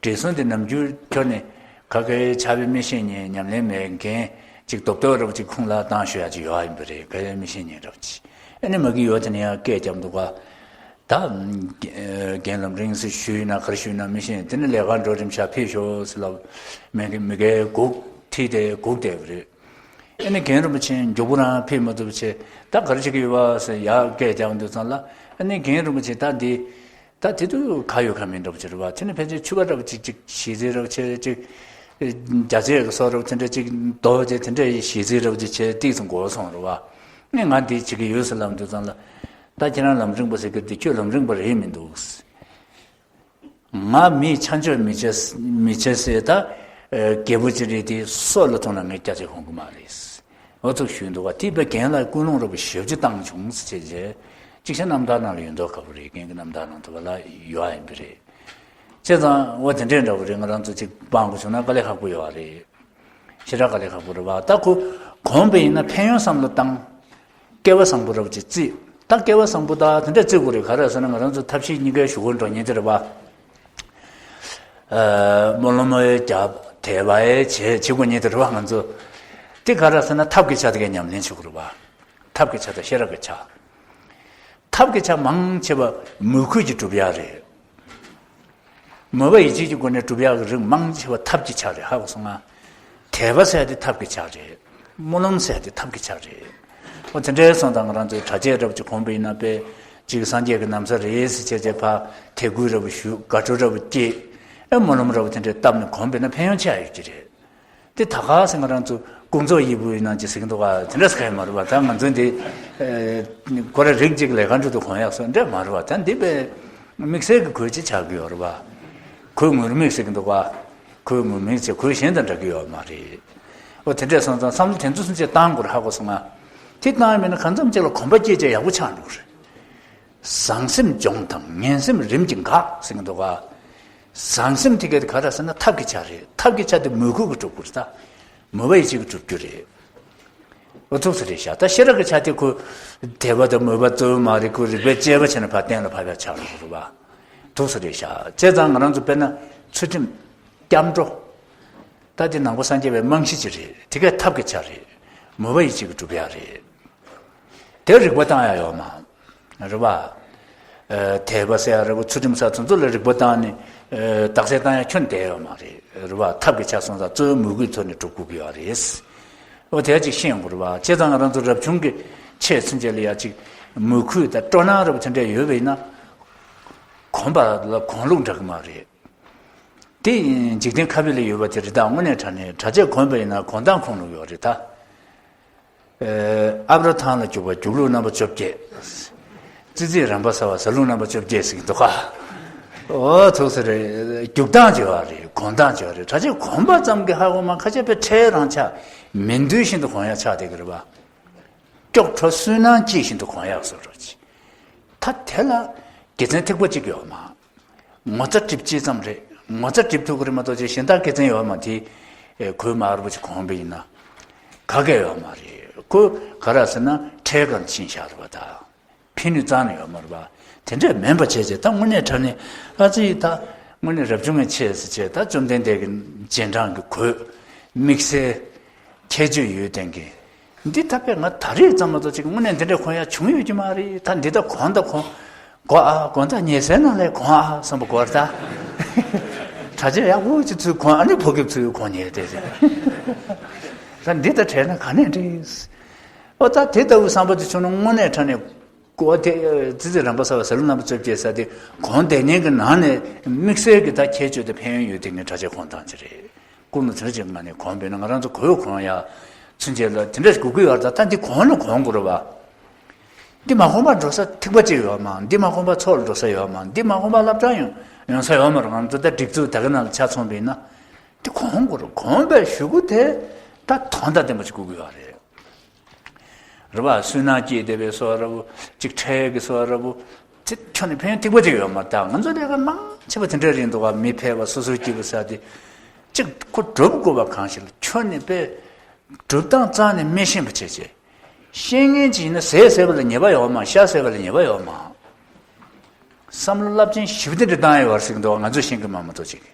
བགྲེས་སོང་དེ་ནམ་རྒྱུན་ཁྱོན་ནས་ག་གེ་ཕྱག་དཔེ་མི་ཤེས་མཁན། ཉམས་ལེན་མེད་མཁན་ཅིག་རྡོབ་རྡོབ་འདྲ་བོ་ཅིག་ཁུངས་ལ་བཏང་ཞུ་ཡ་ཅིག་ཡོད་ཡིན་པ་རེད། ག་གེ་མི་ཤེས་མཁན་འདྲ་བོ་ཅིག་ཨ་ནི་མ་གི་ཡོད་དེ་ནས་ཡང་སྐད་རྒྱབ་འདུག་ག་ད་རྒན་ལམ་རིམ་ཟེར་ཞུས་ན་ག་རེ་ཞུས་ན་མི་ཤེས། དེ་ནི་ལས་ཀ་འགྲོ། རིམ་བཞག་ཕེབས་ཤོག་ཟེར་ལབ། མི་གེ་མི་གེ་སྒུག་ཁྲིད་དེ་སྒུག་བསྡད་པ་རེད། ཨ་ནི་རྒན་རིན་པོ་ཆེ་མགྱོགས་པོ་རང་ཕེབས་མ་ཐུབ་བྱས། ད་ག་རེ་བྱེད་ཀྱི་ཡོད་པ་ཟེར་ཡར་སྐད་རྒྱག་འདུག་ཙང་ལ། ཨ་ནི་རྒན་རིན་པོ་ཆེ་ད་འདི། ད་དེ་དུས་ག་ཡོད་ག་མེད་འདྲ་བོ་ཅིག་རེད་བ། དེ་ནི་ཕལ་ཆེར་ཕྱུ་པ་འདྲ་བོ་ཅིག་ཅིག་ཞལ་ལྕེ་འདྲ་བོ་ཅིག་ཅིག་རྒྱ་ཆས་ཀྱི་བཟོ་འདྲ་བོ་དེ་འདྲ་ཅིག་འདོགས་བྱས། དེ་འདྲའི་ཞལ་ལྕེ་འདྲ་བོ་ཅིག་བྱས་ཏིག་ཙམ་འགོར་སོང་རེད་བ། ངས་ང་འདི་བྱེད་ཀྱི་ཡོད་ཟེར་ལབ་འདུག་ཙང་ལ། ད་ཁྱེད་རང་ལམ་རིམ་པ་ཟེར་གྱི་འདི་ཁྱོད་ལམ་རིམ་པ་རེད་མི་འདུག་ང་མིས་ཆ་འཇོག་མི་བྱེད་མི་བྱེད་ཟེར། ད་རྒད་པོ་ཅིག་རེད་དེ། སྲོག་ལ་ཐུག་ན་ངས་སྐྱ་ཆས་གོན་གི་མ་རེད། འོ་ཚུགས་ཞུས་འདུག་བ། དེ་དཔེ་རྒན་ལགས་ཀུན་སློང་འདྲ་བོ་ཞེ་པོ་ཅིག་བཏང་བྱུང་ཟེར་བྱས་བྱས། ཅིག་བྱས་རྣམ་ཐར་ནང་ལ་ཡོད་མདོག་ཁ་པོ་རེད། རྒན་གྱི་རྣམ་ཐར་ནང་དུ་བ་ལ་ཡོད་ཨ་ཡིན་པ་རེད། བྱས་ཙང་འོ་དེ་འདྲས་འདྲ་བོ་རེད། ང་རང་ཚོ་ཅིག་སྤང་དགོས་བྱུང་ན་དཀའ་ལས་ཁག་པོ་ཡོད་རེད། ཞེ་དྲག་དཀའ་ལས་ཁག་པོ་རེད་བ། ད་ཁོ་གོམས་པ་ཡིན་ན་ཕན་ཡོན་བསམ་བློ་བཏང་། སྐལ་བ་བཟང་པོ་འདྲ་བོ་ཅིག་བརྩིས། ད་སྐལ་བ་བཟང་པོ་ད་དེ་འདྲ་བརྩི་དགོས་རེད། ག་རེ་ཟེར་ན་ང་རང་ཚོ་ཐབས་ཤེས་གཉིས་ཀའི་གཞུག་གུར་འགྲོ་མཁན་དེ་རེད་བ། ཨ། སྨོན་ལམ་ཡང་རྒྱབ། དད་པ་ཡང་བྱེད། བྱེད་དགོས་མཁན་དེ་རེད་བ། ང་ཚོ་དེ་ག་རེ་ཟེར་ན་ཐབས་ཀྱི་ཆ་དེ་གའི་ཉམས་ལེན་བྱེད་དགོས་རེད་བ། ཐབས་ཀྱི་ཆ་དང་ཤེས་རབ་ཀྱི་ཆ། ཐབས་ཀྱི་ཆ་མང་ཆེ་བ་མོས་གུས་ཀྱིས་སྒྲུབ་ཡག་རེད། མོས་པ་ཡིད་ཆེས་ཀྱི་སྒོ་ནས་སྒྲུབ་ཡག་གི་རིགས་མང་ཆེ་བ་ཐབས་ཀྱི་ཆ་རེད། ཧ་གོ་སོང་ང་། དད་པ་ཟེར་ཡ་དེ་ཐབས་ཀྱི་ཆ་རེད། སྨོན་ལམ་ཟེར་ཡ་དེ་ཐབས་ཀྱི་ཆ་རེད། འོ་དེ་འདྲའི་སོང་ཙང་ང་རང་ཚོའི་གྲྭ་ཆས་འདྲ་བོ་ཅིག་གོན་པ་ཡིན་ན་དཔེ་ཅིག་སངས་རྒྱས་ཀྱི་ན་བཟའ་རེད་ཟེར་བྱས་བྱས་ཕར་དད་གུས་འདྲ་བོ་ཞུ། དགའ་སྤྲོ་འདྲ་བོ་སྐྱེས། ཨེ། སྨོན་ལམ་འདྲ་བོ་དེ་འདྲ་བཏབ་ནས་གོན་པ་ཡིན་ན་ཕན་ཡོན་ཆེ་བ་ཡོད་ཀྱི་རེད། དེ་ད་ག་ཟེར་ང་རང་ཚོ་ཀུན་རྫོབ་དབྱེ་བ་ཡིན་ན་ཅི་ཟེར་གྱི་འདུག་ག་དེ་འདྲ་ཟེར་གྱི་མ་རེད་བ། ད་ང་ཚོ་འདི་ཨེ་ཁོ་རང་རིགས་གཅིག་ལས་ཀ་འགྲོ་དུས་གོན་ཡག་སོགས་འདྲ་མ་རེད་བ། ད་འདི་དཔེ་དམིགས་བསལ་གྱི་གོས་ཅིག་ཆགས་ཀྱི་ཡོད་རེད་བ། གོས་ངུར་སྨྲིག་ཟེར་གྱི་འདུག་ག་གོས་ངུར་སྨྲིག་ཟེར། གོས་གཞན་དང་འདྲ་གི་ཡོད་མ་རེད། འོ་དེ་འདྲས་སོང་ཙང་བསམ་བློ་དེ་ཚོ་སུམ་ཅུ་བཏང་དགོས་རེད། ཧ་གོ་སོང་ང་། དེ་བཏང་ཡ་མེད་ན་གང་འཚམ་ཅིག་ལ་གོམ་པ་སྐྱེས་བྱས་ཡག་པོ་ཆགས་འགྲོ་གི་རེད། ཟང་ཟིང་སྦྱོང་དང་ངན་སེམས་རིམ་གྱིས་འགག་ཟེར་གྱི་འདུག་ག་ཟང་ཟིང་དེ་ག་དེ་ག་རེ་ཟེར་ན་ཐབས་ཀྱི་ཆ་རེད། ཐབས་ཀྱི་ཆ་དེ་མོས་གུས་ཀྱིས་གྲུབ་དགོས་རེད་ད། མོས་པ་ཡིད་ཆེས་ཀྱིས་གྲུབ་རྒྱུ་རེད། འོ་ཐུགས་སུ་རེད་ཤག་ད་ཤེས་རབ་ཀྱི་ཆ་དེ་ཁོ་དད་པ་དང་མོས་པ་གཙོ་བོ་མ་རེད། ཁོ་རིག་པའི་དཔྱད་པ་བྱས་ནས་ཕར་གཏན་ལ་ཕབ་པའི་ཆ་རེད་པ། ཐུགས་སུ་རེད་ཤག་བྱས་ཙང་ང་རང་ཚོ་དཔེར་ན་ཚུལ་ཁྲིམས་སྐྱབས་འགྲོ། ད་དེ་ནང་པ་སངས་རྒྱས་པའི་རྨང་གཞི་ཅིག་རེད། དེ་གའི་ཐབས་ཀྱི་ཆ་རེད། མོས་པ་ཡིད་ཆེས་ཀྱིས་གྲུབ་ཡག་རེད། དེར་རིག་པ་བཏང་ཡག་ཡོད་མ་རེད་པ། ཨ། དད་པ་ཟེར་ཡག་རེད་པ། ཚུལ་ཁྲིམས་ཟེར་ཡག་དེ་ཚོ་ལ་རིག་པ་བཏང་ནས། ཨ། རྟགས་གསལ་བཏང་ཡག་ཁྱོན་ནས་ཡོད་མ་རེད། རེད་པ། ཐབས་ཀྱི་ཆ་སོང་ཙང་གཙོ་བོ་མོས་གུས་ཐོག་ནས་གྲུབ་དགོས་ཀྱི་ཡོད་རེད། འོ་དེ་ཅིག་ཤེས་ཡོང་དགོས་རེད་པ། བྱས་ཙང་ང་རང་ཚོ་རབ་བྱུང་གི་ཆོས་ཚུན་ཆད་ལ་ཡ་ཅིག་མོས་གུས་དང་སྤྲོ་སྣང་རེད་པ། དེ་འདྲ་ཡོད་པ་ཡིན་ན། གོམས་པ་ལ་གོམས་ལོག་འདྲ་གི་མ་རེད། དེ་འཇིག་རྟེན་ཁ་དཔེ་ལ་ཡོད་པ་དེ་རེད་ད། དངོས་གནས་དྲང་གནས་གྲྭ་ཆས་གོན་པ་ཡིན་ན་གོན་སྟངས་གོམས་ལོག་ཡོད་རེད་ད། ཨ། ཨབ་ར་ཐང་ལ་རྒྱུག་པ་རྒྱུག་ལུགས་རྣམ་པ་བཅོ་བརྒྱད། ཙི་ཙི་རམ་པ་ཟ་བ་ཟ་ལུགས་རྣམ་པ་བཅོ་བརྒྱད་ཟེར་གྱི་འདུག་ག་འོ་ཐུགས་སུ་རེད། རྒྱུག་སྟངས་ཅིག་ཡོད་རེད། གོན་སྟངས་ཅིག་ཡོད་རེད། གྲྭ་ཆས་གོན་པ་ཙམ་གྱིས་ཧ་གོ་མ། ཁ་ཆེ་དཔེ་ཁྲལ་རང་ཆགས། མི་འདུལ་བཞིན་དུ་གོན་ཡག་ཆགས་བསྡད་ཀྱི་རེད་པ། སྐྱོགས་བྲོ་སུན་སྣང་སྐྱེས་བཞིན་དུ་གོན་ཡག་བཟོ་འདྲ་ཅིག་ད་དེ་ལ་དགེ་མཚན་ཐེག་པ་གཅིག་ཡོད་མ། ངོ་ཚ་གྲིབ་ཅིག་ཙམ་རེད། ངོ་ཚ་གྲིབ་ཐུབ་ཀྱི་རེད་མ་གཏོགས་ཅིག་གཞན་དག་དགེ་མཚན་ཡོད་མ། དེ་གོས་དམར་པོ་ཅིག་གོན་པ་ཡིན་ན་ག་གེ་ཡོད་མ་རེད། ཁོ་ག་རེ་ཟེར་ན་ཁྲལ་གང་ཕྱིན་བཞག་རེད་པ། ད་ཕན་ནུས་རྩ་ནས་ཡོད་མ་རེད་པ། དེ་འདྲས་མིན་པ་བྱས་བྱས་ད་དངོས་གནས་དྲང་གནས་ཨ་ཙི་ད་དངོས་གནས་རབ་བྱུང་གི་ཆས་ཟེར་བྱས་ད་བཅོམ་ལྡན་འདས་ཀྱི་རྗེས་འབྲང་གི་གོས། དམིགས་བསལ་ཁྱད་ཆོས་ཡོད་ལྡན་གྱི། འདི་ད་དཔེ་ང་ད་རེས་ཙམ་མ་གཏོགས་ཅིག་དངོས་གནས་འདི་འདྲ་གོན་ཡག་བྱུང་ཡོད་ཀྱི་མ་རེད། ད་འདི་ད་གོན་ད་གོན། གོ་ཨ་གོན་ད་ཉལ་སའི་ནང་ལ་གོན་ཨ་བསམ་པ་གོ་ར་ད། གྲྭ་ཆས་ཡག་པོ་ཅིག་ཚུར་གོན། ཨ་ནི་ཕོ་སྐྱེས་ཚུར་གོན་ཉལ་དེ་རེད། ད་འདི་ད་བྲལ་ན་ག་ནས་འགྲིག་འོ་ད་དེ་ལྟ་བུའི་བསམ་པ་དེ་བྱུང་ན་དངོས་གནས་དྲང་གནས་གོ་དེ་ཙི་ཙི་རམ་པ་ཟ་བ་ཟ་ལུགས་རྣམ་པ་བཅོ་བརྒྱད་ཟེར་དེ་གོན་བསྡད་མཁན་གྱི་ནང་ནས་དམིགས་བསལ་གྱི་ད་ཁྱད་ཆོས་དེ་ཕན་ཡོན་ཡོད་དེ་ངས་གྲྭ་ཆས་གོན་སྟངས་ཅིག་རེད། ཀུན་ལ་དེ་འདྲ་ཅིག་ངང་ནས་གོན་པས་ན་ང་རང་ཚོ་གོས་གོན་ཡག་ཚུན་ཆད་ལ་དེ་འདྲ་དགོས་ཀྱི་ཡོད་རེད། ད་འདི་གོན་ནས་གོན་དགོས་རེད་པ། འདི་མ་གོན་པར་འགྲོ་ས་ཐིགས་པ་གཅིག་ཡོད་མ། འདི་མ་གོན་པར་ཚོགས་ལ་འགྲོ་ས་ཡོད་མ། འདི་མ་གོན་པར་སློབ་གྲྭ་ཡོང་ཡོང་ས་ཡོད་མ་རེད། ང་ཚོ་ད་སྒྲིག་འཛུགས་ད་ག་ནང་ལ་ཆ་མཚོན་པ་ཡིན་ན། འདི་གོན་དགོས་རེད། གོན་པའི་གཞུག་གུ་དེ་ད་དོན་དང་ལྡན་པ་ཅིག་དགོས་ཀྱི་ཡོད་རེད། རེད་པ། སུན་སྣང་སྐྱེས་བསྡད་པའི་བཟོ་འདྲ་པོ། གཅིག་ཁྲལ་གྱི་བཟོ་འདྲ་པོ། དེ་ཁྱོན་ནས་ཕན་ཐིགས་པ་ཅིག་ཡོད་མ་རེད། ད་ང་ཚོ་ལས་ཀ་མང་ཆེ་བ་དེ་འདྲ་རེད་འདུག་ག་མི་ཕལ་པ་སོ་སོའི་སྐྱིད་པོ་ཟེར་དེ། གཅིག་ཁོ་སྒྲུབ་དགོས་པ་གང་ཞིག་ལ་ཁྱོན་ནས་དཔེ། སྒྲུབ་སྟངས་རྩ་ནས་མི་ཤེས་པ་བྱས་བྱས། ཤེས་མཁན་ཅིག་ཡིན་ན་ཟས་ཟས་པ་ལ་ཉེས་པ་ཡོད་མ། ཤ་ཟས་པ་ལ་ཉེས་པ་ཡོད་མ། བསམ་བློ་རླབས་ཆེན་ཞེ་པོ་དེ་འདྲ་བཏང་ཡོད་པ་ཟེར་གྱི་འདུག་ང་ཚོས་ཤེས་ཀྱི་མ་མ་གཏོགས་ཅིག་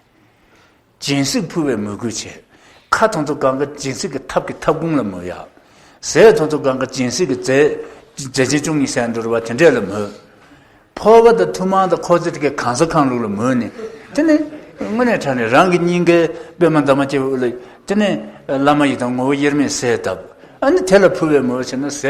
སྦྱིན་སྲེག་ཕུལ་བའི་མོས་གུས་བྱས། ཁ་དོན་དུ་གང་ག་སྦྱིན་སྲེག་གི་ཐབ་ཀྱི་ཐབ་ཁུང་ལ་མོས་ཡག་ཟས་དོན་དུ་གང་ག་སྦྱིན་སྲེག་གི་རྫས། རྫས་ཆེན་བཅུ་གཉིས་ཟེར་འདུག་རེད་པ། དེ་འདྲས་ལ་མོས། ཕོར་པ་དང་ཐུར་མ་དང་ཁོག་རྩེ་དེ་གའི་གང་ཟག་གང་ལུགས་ལ་མོས་ནས། དེ་ནས་དངོས་གནས་དྲང་གནས་རང་གི་སྙིང་གའི་པད་མ་འདབ་མ་སྐྱེས་པ་ལ། དེ་ནས་བླ་མ་ཡི་དམ་ངོ་བོ་དབྱེར་མེད་གསལ་བཏབ། ཨ་ནི་དེ་ལ་ཕུལ་བའི་མོས་བྱས་ན་ཟས་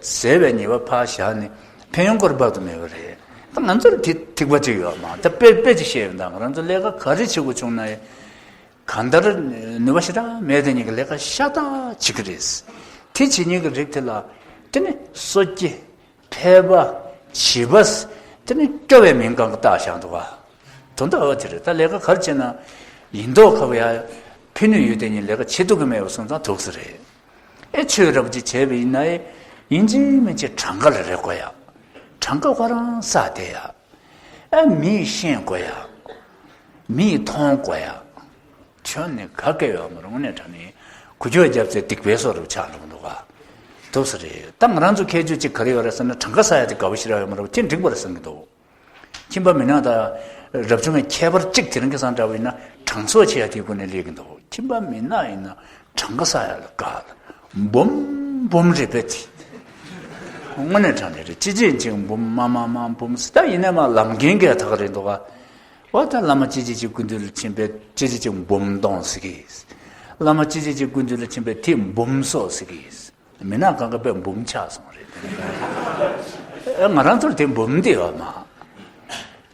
ཟས་པའི་ཉེས་པ་ཕར་བཞག་ནས་ཕན་ཡོན་སྐོར་དཔག་ཏུ་མེད་པ་རེད། ད་ང་ཚོར་དེ་ཐིགས་པ་གཅིག་ཡོད་མ། ད་དཔེ་དཔེ་ཅིག་བཤད་ཡོང་ད་ང་རང་ཚོ་ལས་ཀ་ག་རེ་བྱེད་དགོས་བྱུང་ན་ཡང་། གང་ལྟར་ནུས་པ་ཞེ་དྲག་མེད་དེ་ཉིད་ཀྱི་ལས་ཀ་ཤ་སྟག་བྱེད་ཀྱི་རེད། དེ་བྱེད་མཁན་གྱི་རིགས་དེ་ལ་དེ་ནི་གསོད་ཀྱི། ཕལ་པ། བྱིས་པ། དེ་ནི་སྐྱོ་བའི་མིང་གང་ག་བཏགས་བཞག་འདུག་ག་དོན་དག་འོ་དེ་རེད། ད་ལས་ཀ་ག་རེ་བྱས་ན་ཡིན་མདོག་ཁ་པོ་ཡ། ཕན་ནུས་ཡོད་དེ་ཉིད་ལས་ཀ་བྱེད་ཐུབ་ཀྱི་མེད་པ་སོང་ཙང་དུག་ས་རེད། ཨེ་ཆོས་རབ་ཅིག་བྱས་པ་ཡིན་ན་ཨེ། ཡིན་གཅིག་མིན་གཅིག་གྲངས་ཀ་ལ་རེ་དགོས་ཡ། གྲངས་ཀ་ཁོ་རང་བསགས་བསྡད་ཡ། ཨེ་མིས་ཤེས་དགོས་ཡ། མིས་མཐོང་དགོས་ཡ། ཁྱོན་ནས་ག་གེ་ཡོད་མ་རེད། དངོས་གནས་དྲང་གནས་འགུལ་སྐྱོད་བརྒྱབ་ཚེ་སྡིག་པའི་བཟོ་འདྲ་ཆགས་འགྲོ་གི་འདུག་ག་དུག་ས་རེད། ད་ང་རང་ཚོ་ཁྱད་ཆོས་གཅིག་ག་རེ་ཡོད་རེད་ཟེར་ན་གྲངས་ཀ་བསགས་ཡ་དེ་དགའ་པོ་ཞེ་དྲག་ཡོད་མ་རེད་པ། དེ་འགྲིག་པ་རེད་བསམ་གྱི་འདུག་ཁྱིམ་པ་མི་ནག་དང་རབ་བྱུང་གི་ཁྱད་པར་གཅིག་དེ་རིང་ཁ་སང་འདྲ་བ་ཡིན་ན་གྲངས་གསོག་བྱེད་ཡ་དེའི་སྒོ་ནས་སླེབས་ཀྱི་འདུག་ཁྱིམ་པ་མི་ནག་ཡིན་ན་གྲངས་ཀ་བསགས་ཡ་ལ་དགའ། འབུམ་འབུམ་རེད་པས་དེ། དངོས་གནས་དྲང་གནས་རེད། ཅི་ཅི་ཅིག་འབུམ་མ་མ་མ་འབུམ་ཟེར། ད་ཡིན་ནའི་མ་ལམ་འགན་གྱི་ཐག་རེད་འདུག་ག་འོ་ད་བླ་མ་ཅི་ཅི་ཅིག་སྐུ་མདུན་ལ་ཕྱིན་པས་ཅི་ཅི་ཅིག་འབུམ་སྟོང་ཟེར་གི། བླ་མ་ཅི་ཅི་ཅིག་སྐུ་མདུན་ལ་ཕྱིན་པས་དེ་འབུམ་སོ་ཟེར་གི། མི་ནག་གང་ག་དཔེ་འབུམ་ཆགས་སོང་རེད། ཨེ་ང་རང་ཚོར་དེ་འབུམ་དེ་ཡོད་མ།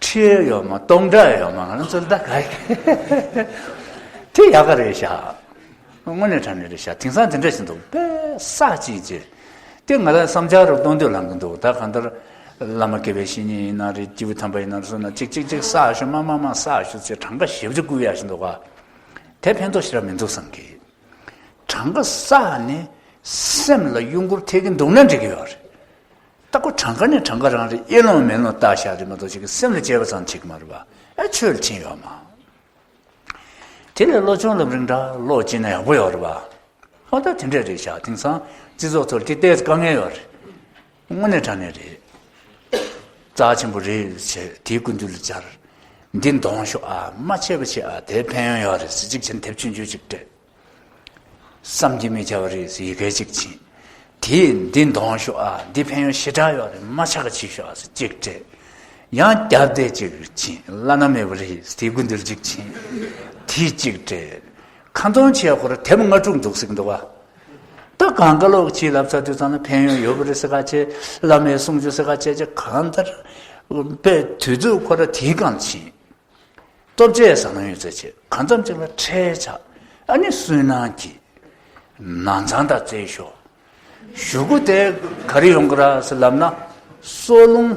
ཁྲི་ཡོད་མ། སྟོང་ཕྲག་ཡོད་མ། ང་རང་ཚོར་ད་ག་དེ་ཡག་ག་རེད་ཤག་དངོས་གནས་དྲང་གནས་རེད་ཤག་དེང་སང་དེ་འདྲ་ཞིག་འདུག་དཔེ་བསགས་ཅིག་ཅེས། དེ་ང་ལ་བསམ་འཆར་རུ་གཏོང་འདོད་ལངས་ཀྱི་འདུག་ད་གང་ལྟར་བླ་མ་དགེ་བའི་བཤེས་གཉེན་ཡིན་ན་རེད། སྐྱེས་བུ་དམ་པ་ཡིན་ན་རེད། སོང་ན་ཅིག་ཅིག་ཅིག་བསགས་ཤོག་མ་མ་མ་བསགས་ཤོག་ཅེས་གྲངས་ཀ་ཞེ་པོ་ཅིག་བསྐུར་ཡ་ཞིག་འདུག་ག་དེ་ཕན་ཐོགས་ཞེ་དྲག་མི་འདུག་བསམ་གི་གྲངས་ཀ་བསགས་ནས་སེམས་ལ་གཡོ་འགུལ་ཐེབས་ཀྱི་འདུག་ན་འགྲིག་གི་ཡོད་རེད། ད་ཁོ་གྲངས་ཀ་ནས་གྲངས་ཀ་རང་རེད། ཨེ་ལོང་མེ་ལོང་བཏགས་བཞག་རེད་མ་གཏོགས་ཅིག་གི་སེམས་ལ་དཔྱད་པ་ཙམ་བྱེད་ཀྱི་མ་རེད་པ། ཨ་ཆོས་ལ་ཕྱིན་ཡོད་མ། དེ་ལས་སློབ་སྦྱོང་ལམ་རིམ་འདྲ་ཀློག་བྱས་ན་ཡག་པོ་ཡོད་རེད་པ། ཨོ་ད་དེ་འདྲས་རེད་ཤག་དེང་སང་སྤྱི་ཚོགས་ཐོག་དེ་ཏོག་ཙམ་དཀའ་ངལ་ཡོད་རེད། དངོས་གནས་དྲང་གནས་རེད། རྩ་ཆེན་པོ་རེད་ཟེར་དེའི་སྐུ་མདུན་ལ་བཅར། འདི་འདོན་ཤོག་ཨ། མ་བྱས་པ་བྱེད་ཨ། དེ་ཕན་ཡོན་ཡོད་རེད་ཟེར་གཅིག་བྱས་ན་དེབ་ཆུང་ཆུང་གཅིག་སྤྲད། བསམ་གྱིས་མི་ཁྱབ་པ་རེད་ཟེར་ཡི་གེ་གཅིག་ཕྱིན། དེས་འདི་འདོན་ཤོག་ཨ། འདི་ཕན་ཡོན་ཞེ་དྲག་ཡོད་རེད། མ་ཆག་ག་བྱེད་ཤོག་ཨ་ཟེར་གཅིག་སྤྲད། ཡང་རྒྱབ་དེ་གཅིག་ཕྱིན། བླ་ན་མེད་པ་རེད་ཟེར་དེའི་སྐུ་མདུན་གཅིག་ཕྱིན། དེ་གཅིག་སྤྲད། ཁ་འདོན་བྱས་ཁོ་ར་དེབ་ལྔ་དྲུག་འདུག་ཟེར་གྱི་འདུག་ག་ད་གང་ག་ལོག་ཅིག་ལབ་ཚར་དུས་ཙང་ན་ཕན་ཡོན་ཡོད་པ་རེད་ཟེར་ག་བྱས། བླ་མའི་གསུང་ཆོས་ཟེར་ག་བྱས་བྱས། གང་ལྟར་དཔེ་དུས་ཚོད་ཁོ་ར་དེའི་སྒང་ལ་ཕྱིན། ལྟོ་ཆས་ཟ་ནང་ཡོད་ཚད་བྱས། གང་འཚམ་ཅིག་ལ་ཁྲལ་ཆག་ཨ་ནི་སུན་སྣང་གིས་ནང་ཚང་དང་རྩེད་ཤོག་ཞུ་གུ་དེ་ག་རེ་ཡོང་གི་ར་ཟེར་ལབ་ན། སོ་ལུང་།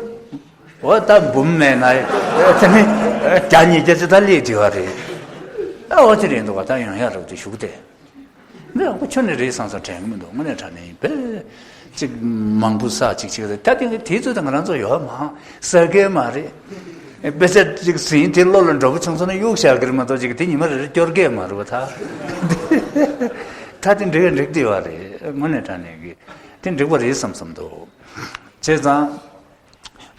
འོ་ད་འབུམ་མེད་ན་དེ་ནི་བརྒྱ་ཉིས་བརྒྱ་ཅིག་ད་སླེབས་བསྡད་པ་རེད། ཨ་འོ་དེ་རེད་འདུག་ག་ད་ཡོང་ཡ་རོགས་དེ་ཞུ་གུ་དེ། འདི་ཡག་པོ་ཁྱོན་ནས་རེད་བསམ་བསམ་དྲན་གི་མི་འདུག་དངོས་གནས་དྲང་གནས་ཡིན་པས། ཅིག་མང་པོ་བསགས་ཅིག་ཅིག་རེད། ད་དེ་དེའི་ཚོད་དུ་ང་རང་ཚོ་ཡོད་མ་ཟ་གི་མ་རེད། དཔེ་ཆ་ཅིག་ཟིན་དེ་བློ་ལ་འགྲོ་པོ་བྱུང་སོང་ན་གཡུག་བཞག་གི་རེད་མ་གཏོགས་ཅིག་དེ་ཉི་མ་རེ་རེ་སྐྱོར་གི་མ་རེད་པ་ད། ད་དེ་འགྲིག་ག་འགྲིག་བསྡད་པ་རེད། དངོས་གནས་དྲང་གནས་ཀྱི་དེ་འགྲིག་པ་རེད་བསམ་བསམ་འདུག་བྱས་ཙང་།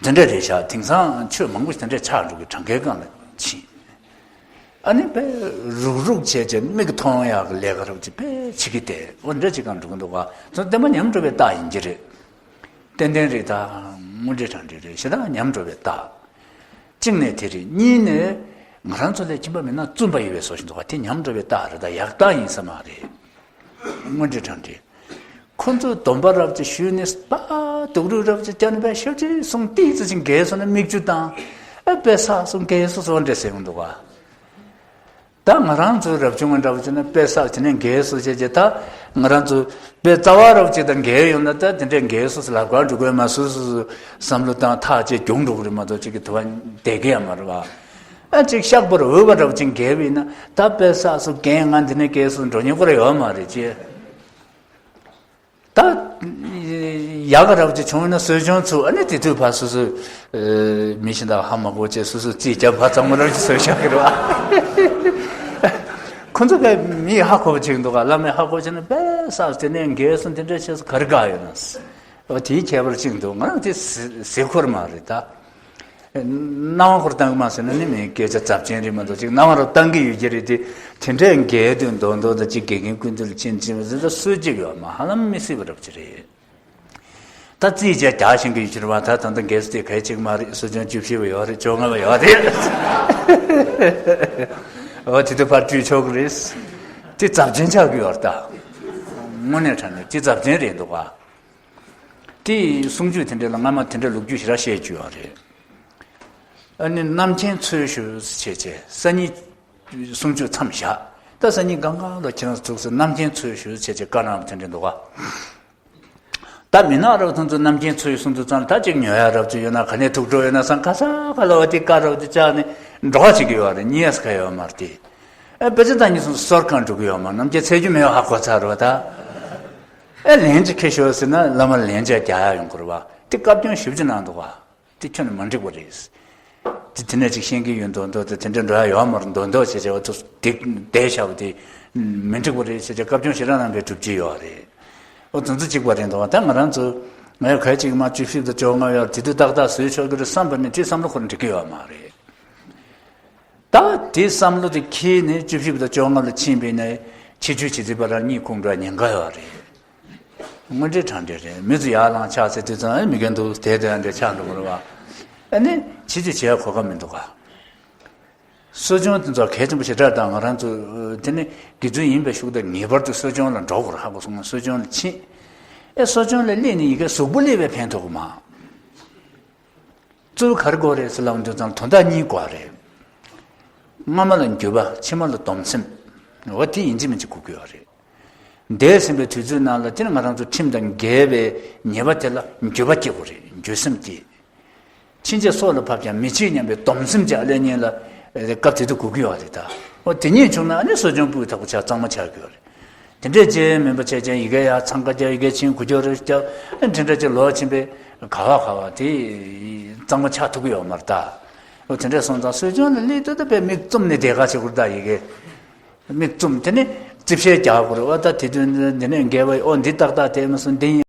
དེ་འདྲ་རེད་ཤག་དེང་སང་ཆོས་མང་པོ་ཞིག་དེ་འདྲ་ཆགས་འགྲོ་གི་གྲངས་ཀའི་སྒང་ལ་ཕྱིན། ཨ་ནི་དཔེ་རུག་རུག་བྱས་བྱས་མིག་གིས་མཐོང་ཡག་གི་ལས་ཀ་རུག་ཅིག་དཔེ་བྱེད་ཀྱི་དེ་འོ་འདྲ་ཅིག་གང་འགྲོ་གི་འདུག་ག་ཚོ་བདེན་པ་ཉམས་འགྲོ་བའི་རྟགས་ཡིན་གྱི་རེད། ཏན་ཏན་རེད་ད། དངོས་འབྲེལ་དྲང་འབྲེལ་རེད། ཞེ་དྲག་ཉམས་འགྲོ་བའི་རྟགས། གཅིག་ནས་དེ་རེད། གཉིས་ནས་ང་རང་ཚོ་ལས་ཁྱིམ་པ་མིན་ན་བཙུན་པ་ཡོད་པའི་བཟོ་ཞིག་འདུག་ག་དེ་ཉམས་འགྲོ་བའི་རྟགས་རེད་ད། ཡག་རྟགས་ཡིན་ས་མ་རེད། དངོས་འབྲེལ་དྲང་འབྲེལ། ཁོ་ཚོས་སྡོམ་པ་རབ་ཅིག་ཞུས་ནས་པ། སྡུག་རུས་རབ་ཅིག་བསྐྱལ་ནས་པ་ཤོབ་ཅིག་སོང་ཏིག་ཙི་ཅིག་འགས་སོང་ན་མིག་ཆུ་བཏང་། ཨ་དཔེ་བསགས་སོང་འགས་སོང་སོང་འདྲ་ཟེར་གྱི་འདུག་ག་ད་ང་རང་ཚོའི་རབ་བྱུང་བ་འདྲ་བོ་བྱས་ན་དཔེ་བསགས་བྱས་ནས་འགས་སོང་བྱས་བྱས། ད་ང་རང་ཚོ་དཔེ་རྩ་བ་རབ་ཅིག་དང་འགས་ཡོང་ན་ད་དེ་འདྲས་འགས་སོང་ཟེར་ལབ་ག་འགྲོ་དགོས་མ། སོ་སོ་སོ་བསམ་བློ་བཏང་ཐག་བཅད་རྒྱུགས་འགྲོ་གི་རེད་མ་གཏོགས་ཅིག་གི་དུ་བ་བསྡད་ཀྱི་ཡང་མ་རེད་པ། ཨ་ཅིག་ཤག་པོར་འོས་པ་འདྲ་བོ་ཅིག་འགས་པ་ཡིན་ན་ད་དཔེ་བསགས་སོང་འགས། ང་འདི་ནས་འགས་སོང་འགྲོ་ཉེན་ཁོ་རང་ཡོད་མ་རེད་ཅེས། ད་ཡག་ག་རབ་ཅིག་བྱུང་ན་གསོ་སྦྱོང་ཚུགས། ཨ་ནི་དེ་དུས་ཕར་སོ་སོ་མི་གཞན་དག་ཧ་མ་གོ་བྱས་སོ་སོ་རྩིས་རྒྱབ་ཕར་གཙང་མ་རབ་ཅིག་བཟོས་བཞག་གི་རེད་པ། ཁོ་ཚོ་ག་མིས་ཧ་གོ་བ་བྱེད་ཀྱི་འདུག་ག་བླ་མས་ཧ་གོ་བྱས་ན་དཔེ་བསགས་དེ་ནས་འགས་སོང་དེ་འདྲ་བྱས་སོང་ག་རེ་དགའ་ཡོད་ན། འོ་དེའི་ཁྱད་པར་གཅིག་འདུག་ང་རང་དེ་ཟེར་ཁོ་རང་མ་རེད་ད། སྣང་བ་ཁོ་རང་བཏང་གི་མ་ཟེར་ན་ནི་མིའི་སྐད་ཆ་ཚབས་ཆེན་རེད་མ་གཏོགས་ཅིག་སྣང་བ་རང་བཏང་གི་ཡོད་ཀྱི་རེད་དེ། དེ་འདྲའི་འགས་དུས་མདོག་མདོག་དང་ཅིག་དགེ་རྒན་སྐུ་མདུན་ལ་ཕྱིན་ཕྱིན་པ་ཟེར་ད་སྲོལ་གཅིག་ཡོད་མ་ཧ་ལམ་མི་སྲིད་པ་རབ་ཅིག་རེད། ད་རྩིས་བྱས་རྒྱག་ཤེས་ཀྱི་ཡོད་ཀྱི་རེད་པ། ད་ད་ལྟ་འགས་སོང་དེ་ག་གཅིག་མ་རེད། གསོ་སྦྱོང་བཅུ་བཞི་པ་ཡོད་རེད། བཅོ་ལྔ་པ་ཡོད་རེད། འོ་དེ་དུས་ཕར་བཀྲུས་ཆོག་གི་རེད། དེ་ཚབས་ཆེན་ཆགས་ཀྱི་ཡོད་རེད་ད། དངོས་གནས་དྲང་གནས་དེ་ཚབས་ཆེན་རེད་འདུག་ག་དེ་གསུང་ཆོས་དེ་འདྲ་ལ་སྔ་མ་དེ་འདྲ་ལོ་རྒྱུས་ཞེ་དྲག་བཤད་རྒྱུ་ཡོད་རེད། ཨ་ནི་རྣམ་མཁྱེན་འཚོལ་ཞུ་བྱས་བྱས་སང་ཉིན་གསུང་ཆོས་མཚམས་བཞག་ད་སང་ཉིན་གང་ག་ལ་ཁྱེད་རང་ཚོ་ཐུགས་སུ་རྣམ་མཁྱེན་འཚོལ་ཞུ་བྱས་བྱས་བཀའ་གནང་བ་དེ་འདྲ་འདུག་ག་ད་མི་ནག་རོགས་ཚོ་ཚོས་རྣམ་མཁྱེན་འཚོལ་གསུང་དུས་ཙང་ད་ཅིག་ཉོ་ཡ་རབ་ཅིག་ཡོད་ན། ག་ནས་ཐུགས་སྤྲོ་ཡོད་ན་བསམ། ཁ་ས་ཁ་ལ་བ་དེ་བཀའ་རབ་དེ་བཅག་ནས་འགྲོ་བ་བྱེད་ཀྱི་ཡོད་རེད། ཉིས་ཀ་ཡོད་མ་རེད་དེ། ཨ་དཔེ་ཆ་ད་ཉིན་སོང་གསར་ཁང་འགྲོ་གི་ཡོད་མ། རྣམ་མཁྱེན་འཚོལ་རྒྱུ་མེད་པ་ཧ་གོ་ཚར་བ་ད། ཨེ་ལན་ཅིག་ཁྱེར་ཤོག་ཟེར་ན་བླ་མར་ལན་ཅིག་རྒྱག་ཡ་ཡོང་གི་རེད་པ། དེ་བཀའ་བཀྱོན་ཞེ་པོ་ཅིག་གནང་འདུག་ག་དེ་ཁྱོན་ནས་མ་འགྲིག་པ་རེད། དེ་དེ་ནས་ཅིག་ཤེས་ཀྱི་ཡོད་མདོག་མདོག་དེ་དེ་འདྲ་འགྲོ་ཡ་ཡོད་མ་རེད་མདོག་མདོག་བྱས་བྱས་འོ་ཚོ་དེ་བསྡད་བཞག་པ་དེ་མི་འགྲིག་པ་རེད་ཟེར་བྱས་བཀའ་བཀྱོན་ཞེ་དྲག་གནང་པའི་གྲུབ་ཀྱི་ཡོད་རེད། འོ་དེ་ཚོ་གཅིག་པ་རེད་འདུག་ད་ང་རང་ཚོ་ང་ཡང་ག་ཅིག་མ་བཅུ་བཞི་དང་བཅོ་ལྔ་ཡོད་དེ་དུས་ཏག་ཏག་བཟོས་ཆོག་གི་རེད་བསམ་པ་ནི་དེ་བསམ་བློ་ཁོ་རང་འགྲིག་གི་ཡོད་མ་རེད། ད་དེ་བསམ་བློ་དེ་འཁྱེར་ནས་བཅུ་བཞི་པ་དང་བཅོ་ལྔ་ལ་ཕྱིན་པས་ན་ཕྱི་ཆོས་བྱེད་རྩིས་པ་རང་གཉིད་ཁུག་འགྲོ་ཉེན་ཁ་ཡོད་རེད། དངོས་འབྲེལ་དྲང་འབྲེལ་རེད། མི་ཚོ་ཡར་ལངས་ཕྱག་འཚལ་དུས་ཙང་ཨེ་མི་རྒན་འདུག་དེ་དེ་འདྲ་ཆགས་འགྲོ་གི་རེད་པ། ཨ་ནི་ཕྱི་ཆོས་བྱེད་ཡ་གོ་སྐབས་མི་འདུག་ག་གསོ་སྦྱོང་དེ་ཚོ་གལ་ཆེན་པོ་ཞེ་དྲག་དང་ང་རང་ཚོ་དེ་ནི་དགེ་ཚུལ་ཡིན་པའི་ཤུགས་དང་ངེས་པར་དུ་གསོ་སྦྱོང་ལ་འགྲོ་དགོས་རེད། ཧ་གོ་སོང་ང་གསོ་སྦྱོང་ལ་ཕྱིན། ཨེ་གསོ་སྦྱོང་ལ་སླེབས་ནས་ཡི་གེ་གཟུགས་པོ་སླེབས་པའི་ཕན་ཐོགས་གི་མ། གཙོ་བོ་ག་རེ་དགོས་རེད་ཟེར་ལབ་དུས་ཙང་དོན་དག་གཉིས་དགོས་རེད། སྔ་མ་ལ་འགྱོད་པ་ཕྱི་མ་ལ་སྡོམ་སེམས། འོ་དེ་ཡིན་གཅིག་མིན་གཅིག་དགོས་ཀྱི་ཡོད་རེད། འདས་ཟིན་པའི་དུས་ཚོད་ནང་ལ་དེ་ནི་ང་རང་ཚོ་ཁྲིམས་དང་འགལ་བའི་ཉེས་པ་དེ་ལ་འགྱོད་པ་སྐྱེ་དགོས་རེད། འགྱོད་སེམས་སྐྱེ། ཕྱིན་ཆད་སྲོག་ལ་བབ་ཀྱང་མི་བྱེད་སྙམ་པའི་སྡོམ་སེམས་ཀྱི་ཨ་ལས་གཉིས་ལ་སྐབས་དེ་དུས་དགོས་ཀྱི་ཡོད་རེད་ད། འོ་དེ་གཉིས་བྱུང་ན་ཨ་ནི་གསོ་སྦྱོང་སྤུས་དག་པོ་ཆགས་གཙང་མ་ཆགས་ཀྱི་ཡོད་རེད། དེ་འདྲས་བྱས་མིན་པ་བྱས་ཀྱང་ཡི་གེ་ཡར་འཚང་ཁ་རྒྱག་ཡི་གེ་ཕྱིན་གུ་ཅོ་རེ་རྒྱག་ཨ་དེ་འདྲ་ཅིག་ལོག་ཕྱིན་པས་ ག་བ་ག་བ་དེ་གཙང་མ་ཆགས་ཐུབ་ཀྱི་ཡོད་མ་རེད་ད། འོ་དེ་འདྲས་སོང་ཙང་གསོ་སྦྱོང་ལ་སླེབས་དུས་ད་དཔེ་མིག་བཙུམ་ནས་བསྡད་ག་བྱེད་དགོས་རེད་ད་ཡི་གེ། མིག་བཙུམ་དེ་ནི་རྩིབ་ཤལ་རྒྱག་དགོས་རེད། འོ་ད་དེ་དུས་འདི་ནས་འགལ་བ་ཡོད། འོ་འདི་ཏག་ཏག་དེ་མ་སོང་འདི་ཡིན།